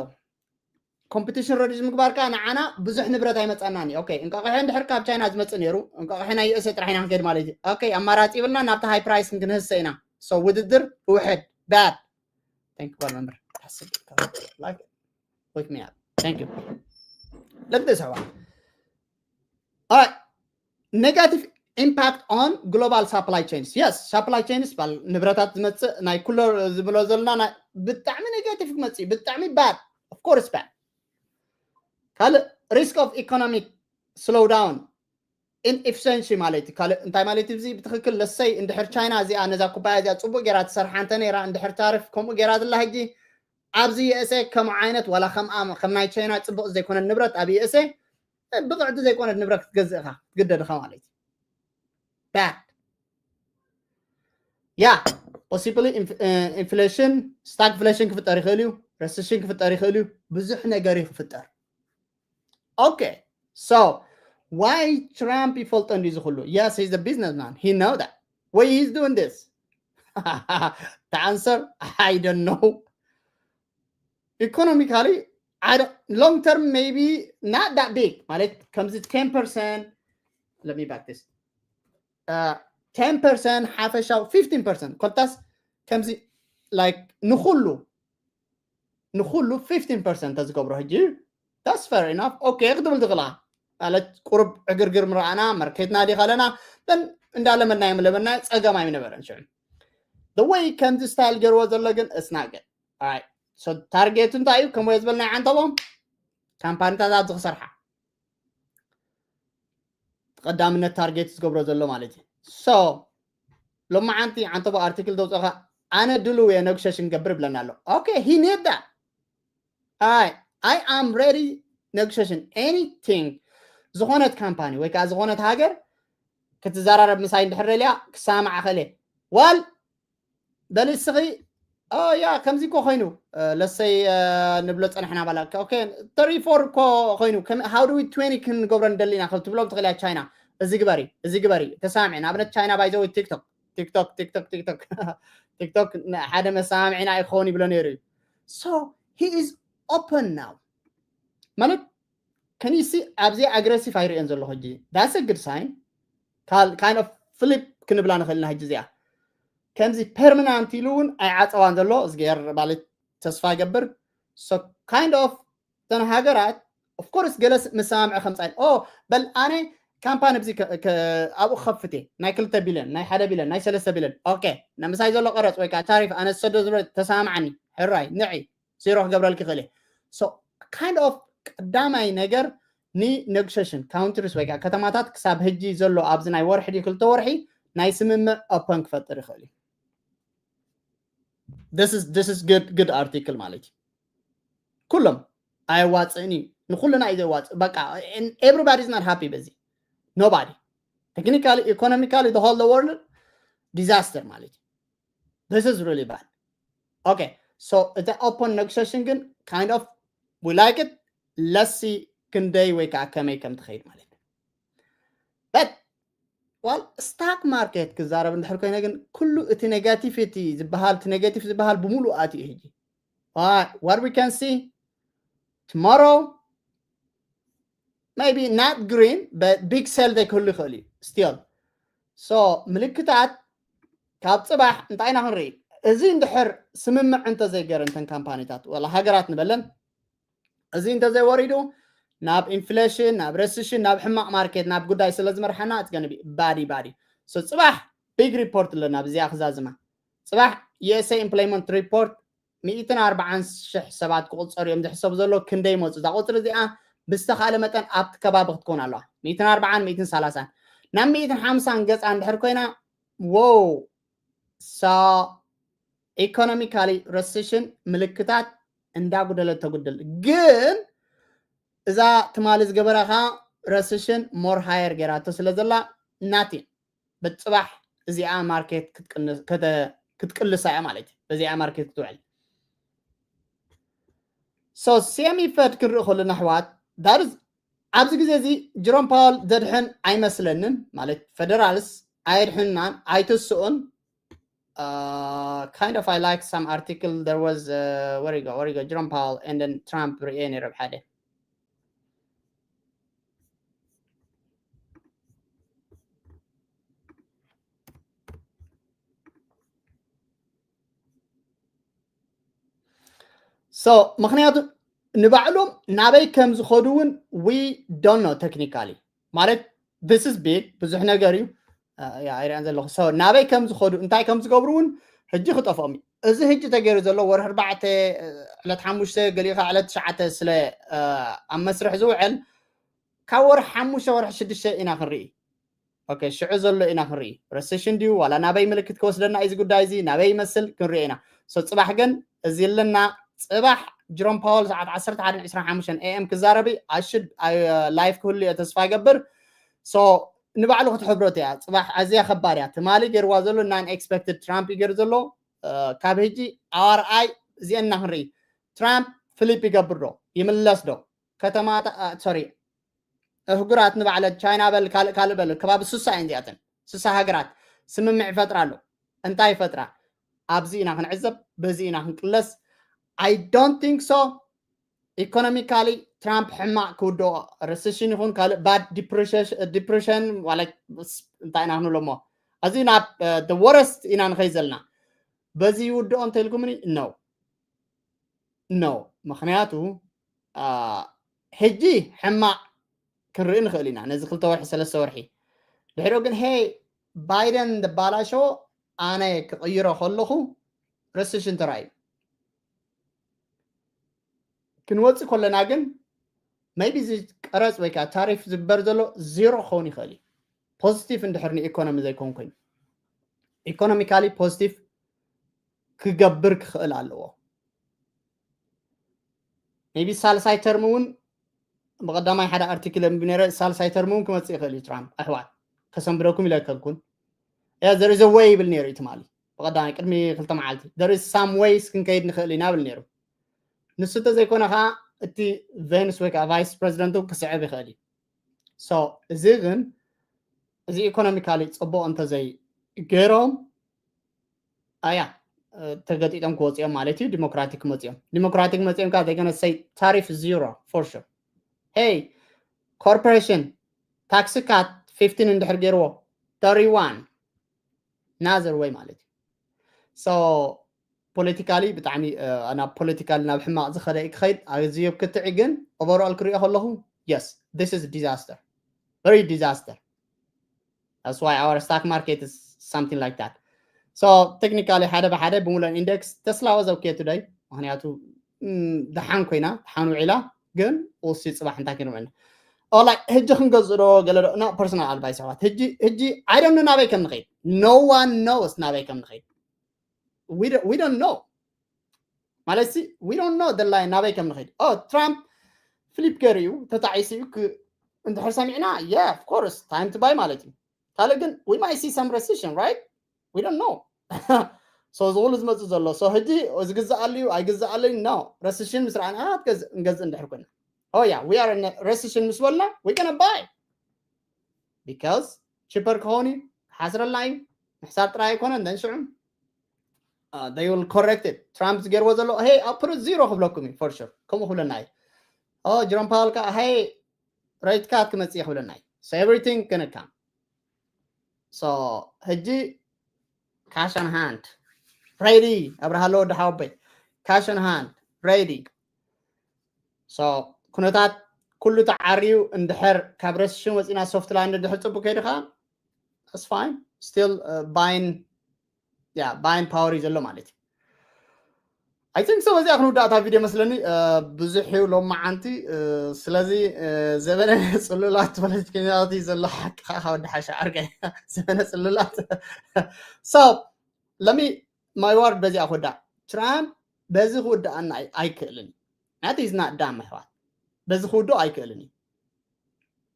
ኮምፒቲሽን ረዲስ ምግባር ከዓ ንዓና ብዙሕ ንብረት ኣይመፃናን እዩ። ኦኬ እንቃቕሐ እንድሕር ካብ ቻይና ዝመፅእ ነይሩ እንቃቕሐ ናይ ዩኤስኤ ጥራሕ ኢና ክንከይድ ማለት እዩ። ኦኬ ኣማራፂ ይብልና ናብቲ ሃይ ፕራይስ ክንህሰ ኢና። ሶ ውድድር ውሕድ ባድ ንክበል መምህር ለምተሰባ negative impact on global supply chains yes supply chains ባል ንብረታት ዝመፅእ ናይ ኩሎ ዝብሎ ዘለና ብጣዕሚ negative ክመፅእ ብጣዕሚ bad of course bad ካልእ risk of economic slowdown inefficiency ማለት እዩ ካልእ እንታይ ማለት እዩ እዚ ብትክክል ለሰይ እንድሕር ቻይና እዚኣ ነዛ ኩባያ እዚኣ ፅቡቅ ገይራ ትሰርሓ እንተ ነይራ እንድሕር ታሪፍ ከምኡ ገይራ ዝላ ሕጂ ኣብዚ ዩኤስኤ ከም ዓይነት ዋላ ከም ናይ ቻይና ፅቡቅ ዘይኮነ ንብረት ኣብ ዩኤስኤ ብቕዕቲ ዘይኮነት ንብረት ክትገዝእ ኢኻ ክትግደድ ኢኻ ማለት እዩ bad yeah possibly inflation stagflation ክፍጠር ይኽእል እዩ recession ክፍጠር ይኽእል እዩ ብዙሕ ነገር እዩ ክፍጠር okay so why Trump ይፈልጦ እንዲ ዝኽሉ yes he's a businessman he know that why he's doing this the answer I don't know economically I don't, long term maybe not that big ማለት ከምዚ ten percent let me back this uh, ten percent ሓፈሻው fifteen percent ኮልታስ ከምዚ like ንኩሉ ንኩሉ fifteen percent ተዝገብሮ ሕጂ that's fair enough okay ክትብል ትኽእላ ማለት ቁርብ ዕግርግር ምረኣና መርኬትና ዲ ካለና ን እንዳለመናዮም ለመና ፀገም ኣይነበረን ሽዑ the way ከምዚ ስታይል ገርዎ ዘሎ ግን እስናገ so ታርጌቱ እንታይ እዩ ከምኡ ዝበልናይ ዓንተቦም ካምፓኒታት ኣብዚ ክሰርሓ ቀዳምነት ታርጌት ዝገብሮ ዘሎ ማለት እዩ so ሎማዓንቲ ዓንተቦ ኣርቲክል ተውፅኦካ ኣነ ድልው እየ ነጉሸሽን ገብር ይብለና ኣሎ okay he need that I I am ready negotiation anything ዝኾነት ካምፓኒ ወይ ከዓ ዝኾነት ሃገር ክትዘራረብ ምሳይ እንድሕር ደልያ ክሳማዕ ከለ ዋል በሊ እስኺ ያ ከምዚ እኮ ኮይኑ ለሰይ ንብሎ ፀንሕና ባላ okay thirty four እኮ ኮይኑ how do we twenty ክንገብሮ ንደሊ ኢና ክብል ትብሎም ትኽእል እያ ቻይና እዚ ግበሪ እዚ ግበሪ ተሳምዒ ንኣብነት ቻይና ባይዘዊ ቲክቶክ ቲክቶክ ቲክቶክ ቲክቶክ ቲክቶክ ሓደ መሰማምዒና ኣይክኸውን ይብሎ ነይሩ እዩ። So he is open now ማለት ከኒሲ ኣብዚ ኣግረሲቭ ኣይርእዮን ዘለኹ ሕጂ that's a good sign። Kind of flip ክንብላ ንኽእል ኢና ሕጂ እዚኣ ከምዚ ፐርማናንት ኢሉ እውን ኣይዓፀዋን ዘሎ እዝግሄር ማለት ተስፋ ገብር። So kind of እተን ሃገራት of course ገለ መሰማምዒ ከምፃ ኦ በል ኣነ ካምፓኒ ብዚ ኣብኡ ክኸፍት እየ ናይ ክልተ ቢልዮን ናይ ሓደ ቢልዮን ናይ ሰለስተ ቢልዮን okay ንምሳይ ዘሎ ቀረፅ ወይ ከዓ ታሪፍ ኣነ ዝሰዶ ዝብለ ተሰማምዓኒ ሕራይ ንዒ ዜሮ ክገብረልክ ይኽእል እየ። So kind of ቀዳማይ ነገር ን negotiation countries ወይ ከዓ ከተማታት ክሳብ ሕጂ ዘሎ ኣብዚ ናይ ወርሒ ድዩ ክልተ ወርሒ ናይ ስምምዕ open ክፈጥር ይኽእል እዩ። This is good article ማለት እዩ። ኩሎም ኣየዋፅእን እዩ ንኩልና እዩ ዘዋፅእ በቃ everybody is not happy በዚ nobody technically economically the whole the world disaster ማለት እዩ። This is really bad. Okay so it's an open negotiation ግን kind of we like it. Let's see ክንደይ ወይ ከዓ ከመይ ከም ትኸይድ ማለት እዩ። But well stock market ክዛረብ እንድሕር ኮይነ ግን ኩሉ እቲ negativity ዝበሃል እቲ negative ዝበሃል ብምሉእ ኣትዩ ሕጂ። What we can see tomorrow maybe not green but big sell ክህሉ ይኽእል እዩ still. So ምልክታት ካብ ፅባሕ እንታይ ኢና ክንርኢ? እዚ እንድሕር ስምምዕ እንተዘይገረን እተን ካምፓኒታት ወላ ሃገራት ንበለን እዚ እንተዘይወሪዱ ናብ ኢንፍሌሽን ናብ ረሲሽን ናብ ሕማቕ ማርኬት ናብ ጉዳይ ስለ ዝመርሓና it's gonna be bad bad. So ፅባሕ big report ኣለና ብዚኣ ክዛዝማ ፅባሕ USA employment report ሚእትን ኣርባዓን ሽሕ ሰባት ክቁፀሩ እዮም ዝሕሰቡ ዘሎ ክንደይ ይመፁ እዛ ቁፅሪ እዚኣ ብዝተኻእለ መጠን ኣብቲ ከባቢ ክትከውን ኣለዋ። ሚእትን ኣርባዓን ሚእትን ሰላሳን ናብ ሚእትን ሓምሳን ገፃ እንድሕር ኮይና wow so economically recession ምልክታት እንዳጉደለ ተጉድል ግን እዛ ትማሊ ዝገበረኻ recession more higher ገይራቶ ስለ ዘላ nothing በፅባሕ እዚኣ ማርኬት ክትቅልሳ እያ ማለት እዩ። በዚኣ ማርኬት ክትውዕል so semi Fed ክንርኢ ከለና ኣሕዋት ዳርዝ ኣብዚ ግዜ እዚ ጀሮም ፓወል ዘድሕን ኣይመስለንን ማለት ፌደራልስ ኣየድሕንናን ኣይትስኡን. Kind of I like some article there was uh, where you go where you go Jerome Powell and then Trump ርኤ ነይረ ሓደ so ምክንያቱ ንባዕሎም ናበይ ከም ዝኸዱ እውን we don't know technically ማለት this is big ብዙሕ ነገር እዩ ኣይሪኣን ዘለኹ so ናበይ ከም ዝኸዱ እንታይ ከም ዝገብሩ እውን ሕጂ ክጠፍኦም እዩ። እዚ ሕጂ ተገይሩ ዘሎ ወርሒ ኣርባዕተ ዕለት ሓሙሽተ ገሊኻ ዕለት ትሽዓተ ስለ ኣብ መስርሕ ዝውዕል ካብ ወርሒ ሓሙሽተ ወርሒ ሽዱሽተ ኢና ክንርኢ። ሽዑ ዘሎ ኢና ክንርኢ ረሴሽን ድዩ ዋላ ናበይ ምልክት ክወስደና እዩ ጉዳይ እዚ ናበይ ይመስል ክንሪኦ ኢና። So ፅባሕ ግን እዚ ኣለና ፅባሕ ጅሮም ፓወል ሰዓት ዓሰርተ ሓደን ዕስራን ሓሙሽተን A M ክዛረብ ኣሽድ ላይፍ ክህሉ እየ ተስፋ ይገብር። So ንባዕሉ ክትሕብረቱ እያ ፅባሕ ኣዝያ ከባድ እያ ትማሊ ገይርዋ ዘሎ non expected ትራምፕ እዩ ገይሩ ዘሎ። ካብ ሕጂ ኣዋርኣይ እዚአን እና ክንርኢ ትራምፕ ፍሊፕ ይገብር ዶ ይምለስ ዶ ከተማ sorry ኣህጉራት ንባዕለን ቻይና በል ካልእ ካልእ በል ከባቢ ስሳ እየን እዚኣተን ስሳ ሃገራት ስምምዕ ይፈጥራ ኣሎ። እንታይ ይፈጥራ ኣብዚ ኢና ክንዕዘብ በዚ ኢና ክንቅለስ። I don't think so. Economically ትራምፕ ሕማቕ ክውድኦ ረሴሽን ይኹን ካልእ bad depression ዋላ እንታይ ኢና ክንብሎ እሞ እዚ ናብ the worst ኢና ንኸይ ዘለና በዚ ይውድኦ እንተልኩምኒ no no ምክንያቱ ሕጂ ሕማቕ ክንርኢ ንኽእል ኢና ነዚ ክልተ ወርሒ ሰለስተ ወርሒ ድሕሪኡ ግን ሄ ባይደን ደባላሸዎ ኣነ ክቕይሮ ከለኹ ረሴሽን ተራእዩ። ክንወፅእ ከለና ግን maybe እዚ ቀረፅ ወይ ከዓ ታሪፍ ዝግበር ዘሎ ዜሮ ክኸውን ይኽእል እዩ። ፖዚቲቭ እንድሕር ንኢኮኖሚ ዘይኮን ኮይኑ ኢኮኖሚካሊ ፖዚቲቭ ክገብር ክኽእል ኣለዎ። maybe ሳልሳይ ተርም እውን ብቐዳማይ ሓደ ኣርቲክል ኣንቢበ ነይረ ሳልሳይ ተርም እውን ክመፅእ ይኽእል እዩ ትራምፕ ኣሕዋት ከሰንብደኩም ኢለ ኣይከልኩን። There is a way ይብል ነይሩ እዩ ትማሊ ብቐዳማይ ቅድሚ ክልተ መዓልቲ there is some ways ክንከይድ ንኽእል ኢና ብል ነይሩ። ንሱ እንተዘይኮነ ከዓ እቲ ቬንስ ወይ ከዓ ቫይስ ፕሬዚደንቱ ክስዕብ ይኽእል እዩ። So እዚ ግን እዚ ኢኮኖሚካሊ ፅቡቕ እንተዘይ ገይሮም ኣያ ተገጢጦም ክወፅኦም ማለት እዩ። ዲሞክራቲክ መፅኦም ዲሞክራቲክ መፅኦም ካ they gonna say tariff zero for sure. Hey, corporation tax cut fifteen እንድሕር ገይርዎ thirty-one ናዘር ወይ ማለት እዩ። So ፖለቲካሊ ብጣዕሚ ናብ ፖለቲካሊ ናብ ሕማቕ ዝኸደ ክኸይድ ኣዝዮ ክትዒ ግን overall ክሪኦ ከለኹ yes, this is disaster, very disaster. That's why our stock market is something like that. So technically ሓደ ብሓደ ብምሉእ index Tesla was okay today ምክንያቱ ደሓን ኮይና ደሓን ውዒላ ግን ውሲ ፅባሕ እንታይ ክንርእና ኦላ ህጂ ክንገዝእ ዶ ገለ ዶ no personal advice ኣሕዋት ህጂ ህጂ I don't know ናበይ ከም ንኸይድ no one knows ናበይ ከም ንኸይድ we don't know ማለት ሲ we don't know the line ናበይ ከም ንኸይድ ኦ ትራምፕ ፍሊፕ ገይሩ እዩ ተታዒሱ እዩ እንድሕር ሰሚዕና yeah of course time to buy ማለት እዩ ካልእ ግን we might see some recession right we don't know so ዝኹሉ ዝመፅእ ዘሎ so ህጂ ዝግዛኣሉ እዩ ኣይግዛኣሉ no recession ምስ ረኣና ንገዝእ እንድሕር ኮይና oh yeah we are in recession ምስ በልና we gonna buy because cheaper ክኸውን እዩ ሓስረልና እዩ ምሕሳር ጥራይ ኣይኮነን then ሽዑ they will correct it ትራምፕ ዝገይርዎ ዘሎ hey I'll put it zero ክብለኩም እዩ for sure ከምኡ ክብለና እዩ ኦ ጀሮም ፓወል ከዓ hey rate cut ክመፅእ ክብለና እዩ so everything gonna come so ህጂ cash on hand ready ኣብርሃሎ ወዲ ሓወበይ cash on hand ready so ኩነታት ኩሉ ተዓርዩ እንድሕር ካብ recession ወፂና soft landing እንድሕር ፅቡቅ ከይዱ ከዓ that's fine still buying yeah buying power እዩ ዘሎ ማለት እዩ I think so በዚኣ ክንውዳእ እታ ቪድዮ መስለኒ ብዙሕ እዩ ሎም መዓንቲ ስለዚ ዘበነ ፅሉላት ፖለቲከኛታት እዩ ዘሎ ሓቂ ከዓ ወዲ ሓሻ ዓርገ ዘበነ ፅሉላት so let me my word በዚኣ ክውዳእ ትራምፕ በዚ ክውዳኣና ኣይክእልን that is not dumb ኣሕዋት በዚ ክውድኦ ኣይክእልን እዩ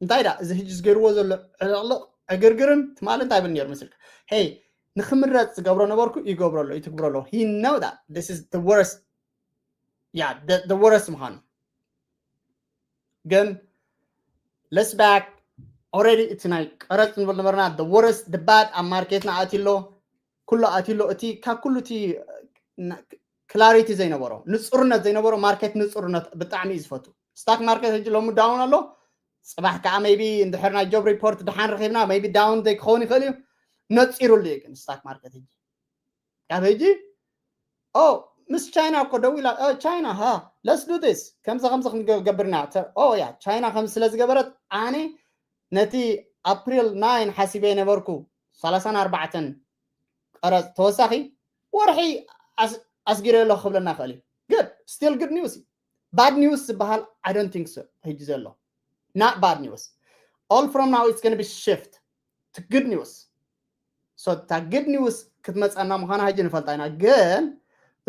እንታይ ዳ እዚ ህጂ ዝገይርዎ ዘሎ ዕልቕልቕ ዕግርግርን ትማሊ እንታይ ብል ነሩ መስልካ hey ንክምረፅ ዝገብሮ ነበርኩ ይገብሮ ኣሎ ይትግብሮ ኣሎ he know that this is the worst yeah the, the worst ምዃኑ ግን let's back already እቲ ናይ ቀረፅ ንብል ነበርና the worst the bad ኣብ ማርኬትና ኣትሎ ኩሉ ኣትሎ እቲ ካብ ኩሉ እቲ clarity ዘይነበሮ ንፁርነት ዘይነበሮ ማርኬት ንፁርነት ብጣዕሚ እዩ ዝፈቱ stock market ህጂ ሎሚ down ኣሎ ፅባሕ ከዓ maybe እንድሕር ናይ job report ደሓን ረኪብና maybe down ዘይክኸውን ይኽእል እዩ ነፂሩሉ እዩ ግን stock market ህጂ ካብ ህጂ ኦ ምስ ቻይና እኮ ደው ኢላ ቻይና ሃ let's do this ከምዚ ከምዚ ክንገብርና ኦ ያ ቻይና ከምዚ ስለ ዝገበረት ኣነ ነቲ ኣፕሪል ናይን ሓሲበ የነበርኩ ሰላሳን ኣርባዕተን ቀረፅ ተወሳኺ ወርሒ ኣስጊረ ኣሎ ክብለና ይኽእል እዩ good still good news bad news ዝበሃል I don't think so ህጂ ዘሎ not bad news all from now it's gonna be shift to good news so እታ good news ክትመፀና ምዃና ሕጂ ንፈልጣ ኢና ግን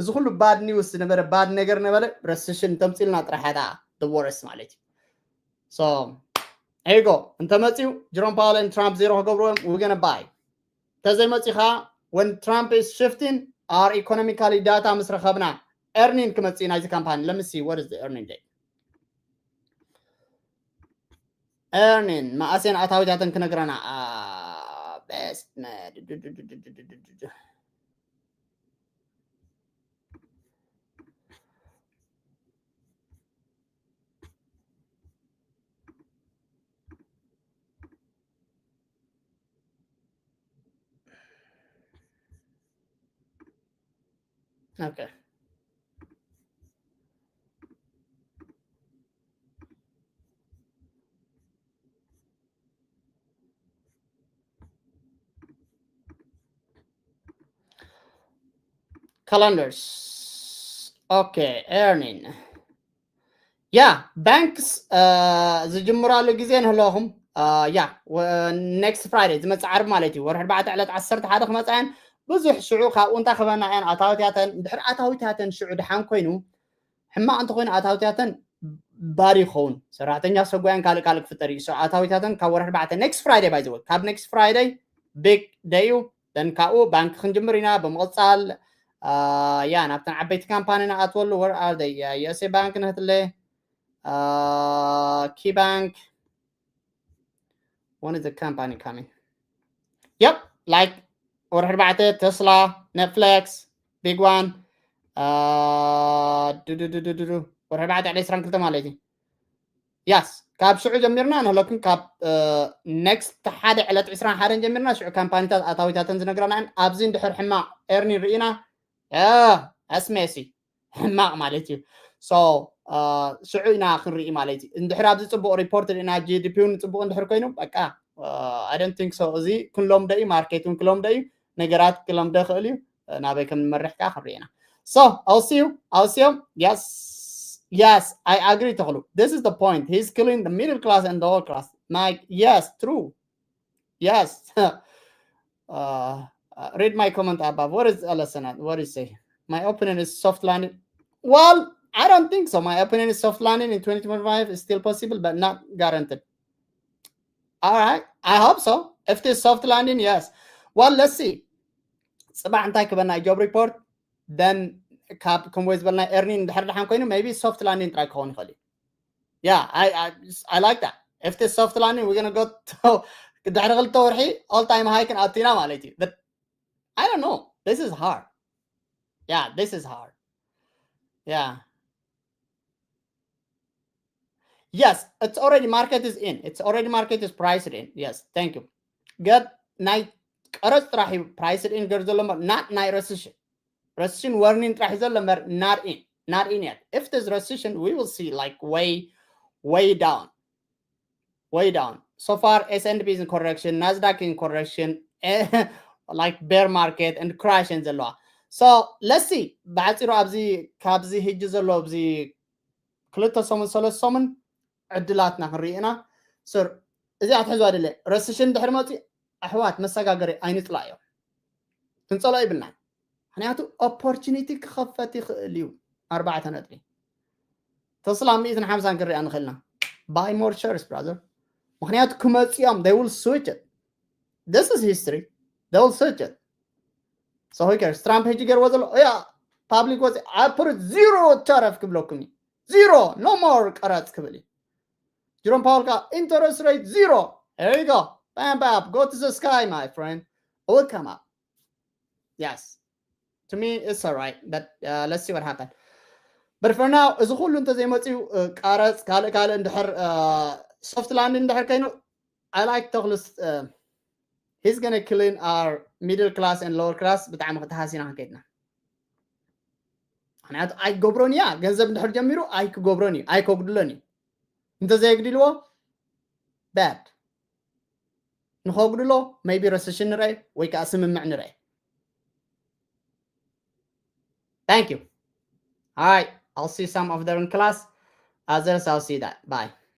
እዚ ኩሉ bad news ዝነበረ bad ነገር ነበረ recession ተምፂልና ጥራሕ እያ the worst ማለት እዩ so here you go እንተመፅዩ ጀሮም ፓወልን ትራምፕ ዜሮ ክገብርዎም we gonna buy እንተዘይመፅዩ ከዓ when Trump is shifting our economically data ምስ ረኸብና earning ክመፅእ ናይዚ ካምፓኒ let me see what is the earning date earning መኣሰን ኣታዊታተን ክነግረና best Okay. Calendars. Okay, earning. ያ ባንክስ ዝጅምራሉ ግዜ ንህለኹም ያ next Friday ዝመፅእ ዓርቢ ማለት እዩ ወርሒ ኣርባዕተ ዕለት ዓሰርተ ሓደ ክመፃ እየን ብዙሕ ሽዑ ካብኡ እንታይ ክበና እየን ኣታዊትያተን ድሕሪ ኣታዊትያተን ሽዑ ድሓን ኮይኑ ሕማቕ እንተኮይኑ ኣታዊትያተን ባር ይኸውን ሰራሕተኛ ሰጓያን ካልእ ካልእ ክፍጠር እዩ ኣታዊትያተን ካብ ወርሒ ኣርባዕተ next Friday by the way ካብ next Friday big day እዩ then ካብኡ ባንክ ክንጅምር ኢና ብምቕፃል ያ ናብተን ዓበይቲ ካምፓኒ ንኣትወሉ where are they USA ባንክ ንህትለ ኪ ባንክ one is the company coming yep like ወርሒ ኣርባዕተ፣ ተስላ፣ ኔትፍሊክስ፣ ቢግ ዋን፣ አ፣ ዱዱዱዱዱዱ፣ ወርሒ ኣርባዕተ ዕለት ዕስራን ክልተ ማለት እዩ። ያስ፣ ካብ ሽዑ ጀሚርና ንህለኩም፣ ካብ ኔክስት ሓደ ዕለት ዕስራን ሓደን ጀሚርና ሽዑ ካምፓኒታት ኣታዊታተን ዝነግረና እየን። ኣብዚ እንድሕር ሕማቕ ኤርኒን ርኢና፣ ኣስሜሲ ሕማቕ ማለት እዩ። ሽዑ ኢና ክንርኢ ማለት እዩ። እንድሕር ኣብዚ ፅቡቕ ሪፖርት ርኢና፣ ጂ ዲ ፒ እውን ፅቡቕ እንድሕር ኮይኑ፣ በቃ፣ I don't think so። እዚ ክንለምዶ እዩ፣ ማርኬት እውን ክለምዶ እዩ፣ ነገራት ክለምዶ ይኽእል እዩ። ናበይ ከም ንመርሕ ከዓ ክንርኢ ኢና። So, I'll see you. I'll see you. Yes. Yes, I agree, Toklu. This is the point. He's killing the middle class and the lower class. Mike, yes, true. Yes. Uh, uh, read my comment above. What is L S N? What do you say? My opinion is soft landing. Well, I don't think so. My opinion is soft landing in twenty twenty-five is still possible, but not guaranteed. All right. I hope so. If this soft landing, yes. Well, let's see. ፅባሕ እንታይ ክበና job report, then ካብ ከምኡ ዝበልና ኤርኒን እንድሕር ደሓን ኮይኑ maybe soft landing ጥራይ ክኸውን ይኽእል እዩ። Yeah, I, I, I like that. If this soft landing, we're gonna go to ድሕሪ ክልተ ወርሒ all time high ክንኣቱ ኢና ማለት እዩ። But I don't know. This is hard. Yeah, this is hard. Yeah. Yes, it's already market is in. It's already market is priced in. Yes, thank you. Good. ናይ ቀረፅ ጥራሕ እዩ priced in ገር ዘሎ እምበር፣ not ናይ recession. Recession warning ጥራሕ እዩ ዘሎ እምበር፣ not in. Not in yet. If there's recession, we will see, like, way, way down. Way down. So far, S and P is in correction, Nasdaq in correction, like, bear market and crash and ዘለዋ. So, let's see. ብሓፂሩ ኣብዚ፣ ካብዚ ሕጂ ዘሎ ኣብዚ ክልተ ሰሙን፣ ሰለስተ ሰሙን ዕድላትና ክንርኢ ኢና። ስር፣ እዚኣ ትሕዝዋ ድለ። Recession ድሕሪ መፂ፣ ኣሕዋት፣ መሰጋገሪ ኣይንፅላዮ። ክንፀሎ ይብልናን። ምክንያቱ opportunity ክኸፈት ይኽእል እዩ። ኣርባዕተ ነጥቢ። ተስላ ሚእትን ሓምሳን ክንሪኣ ንኽእልና። Buy more shares, brother. ምክንያቱ ክመፅኦም፣ they will switch it. This is history. They will switch it. So who cares? ትራምፕ ሕጂ ገርዎ ዘሎ፣ ያ፣ ፓብሊክ ወፂ፣ I put zero tariff ክብለኩም እዩ። Zero, no more ቀረፅ ክብል እዩ። ጀሮም ፓወል ከዓ interest rate zero. There you go. Bam, bam, go to the sky, my friend. It will come up. Yes. To me, it's all right. But uh, let's see what happened. But for now, እዚ ኩሉ እንተዘይመፅዩ፣ uh, ቀረፅ፣ ካልእ ካልእ እንድሕር, uh, soft landing እንድሕር ኮይኑ፣ I like Toklu's, uh, he's gonna clean our middle class and lower class ብጣዕሚ ክተሃሲና ክንከይድና። ምክንያቱ ኣይገብሮን እያ። ገንዘብ እንድሕር ጀሚሩ ኣይክገብሮን እዩ፣ ኣይከጉድሎን እዩ። እንተዘየግድልዎ፣ bad። ንኸጉድሎ maybe recession ንርአ ወይ ከዓ ስምምዕ ንርአ። Thank you. All right, I'll see some of them in class. Others, I'll see that. Bye.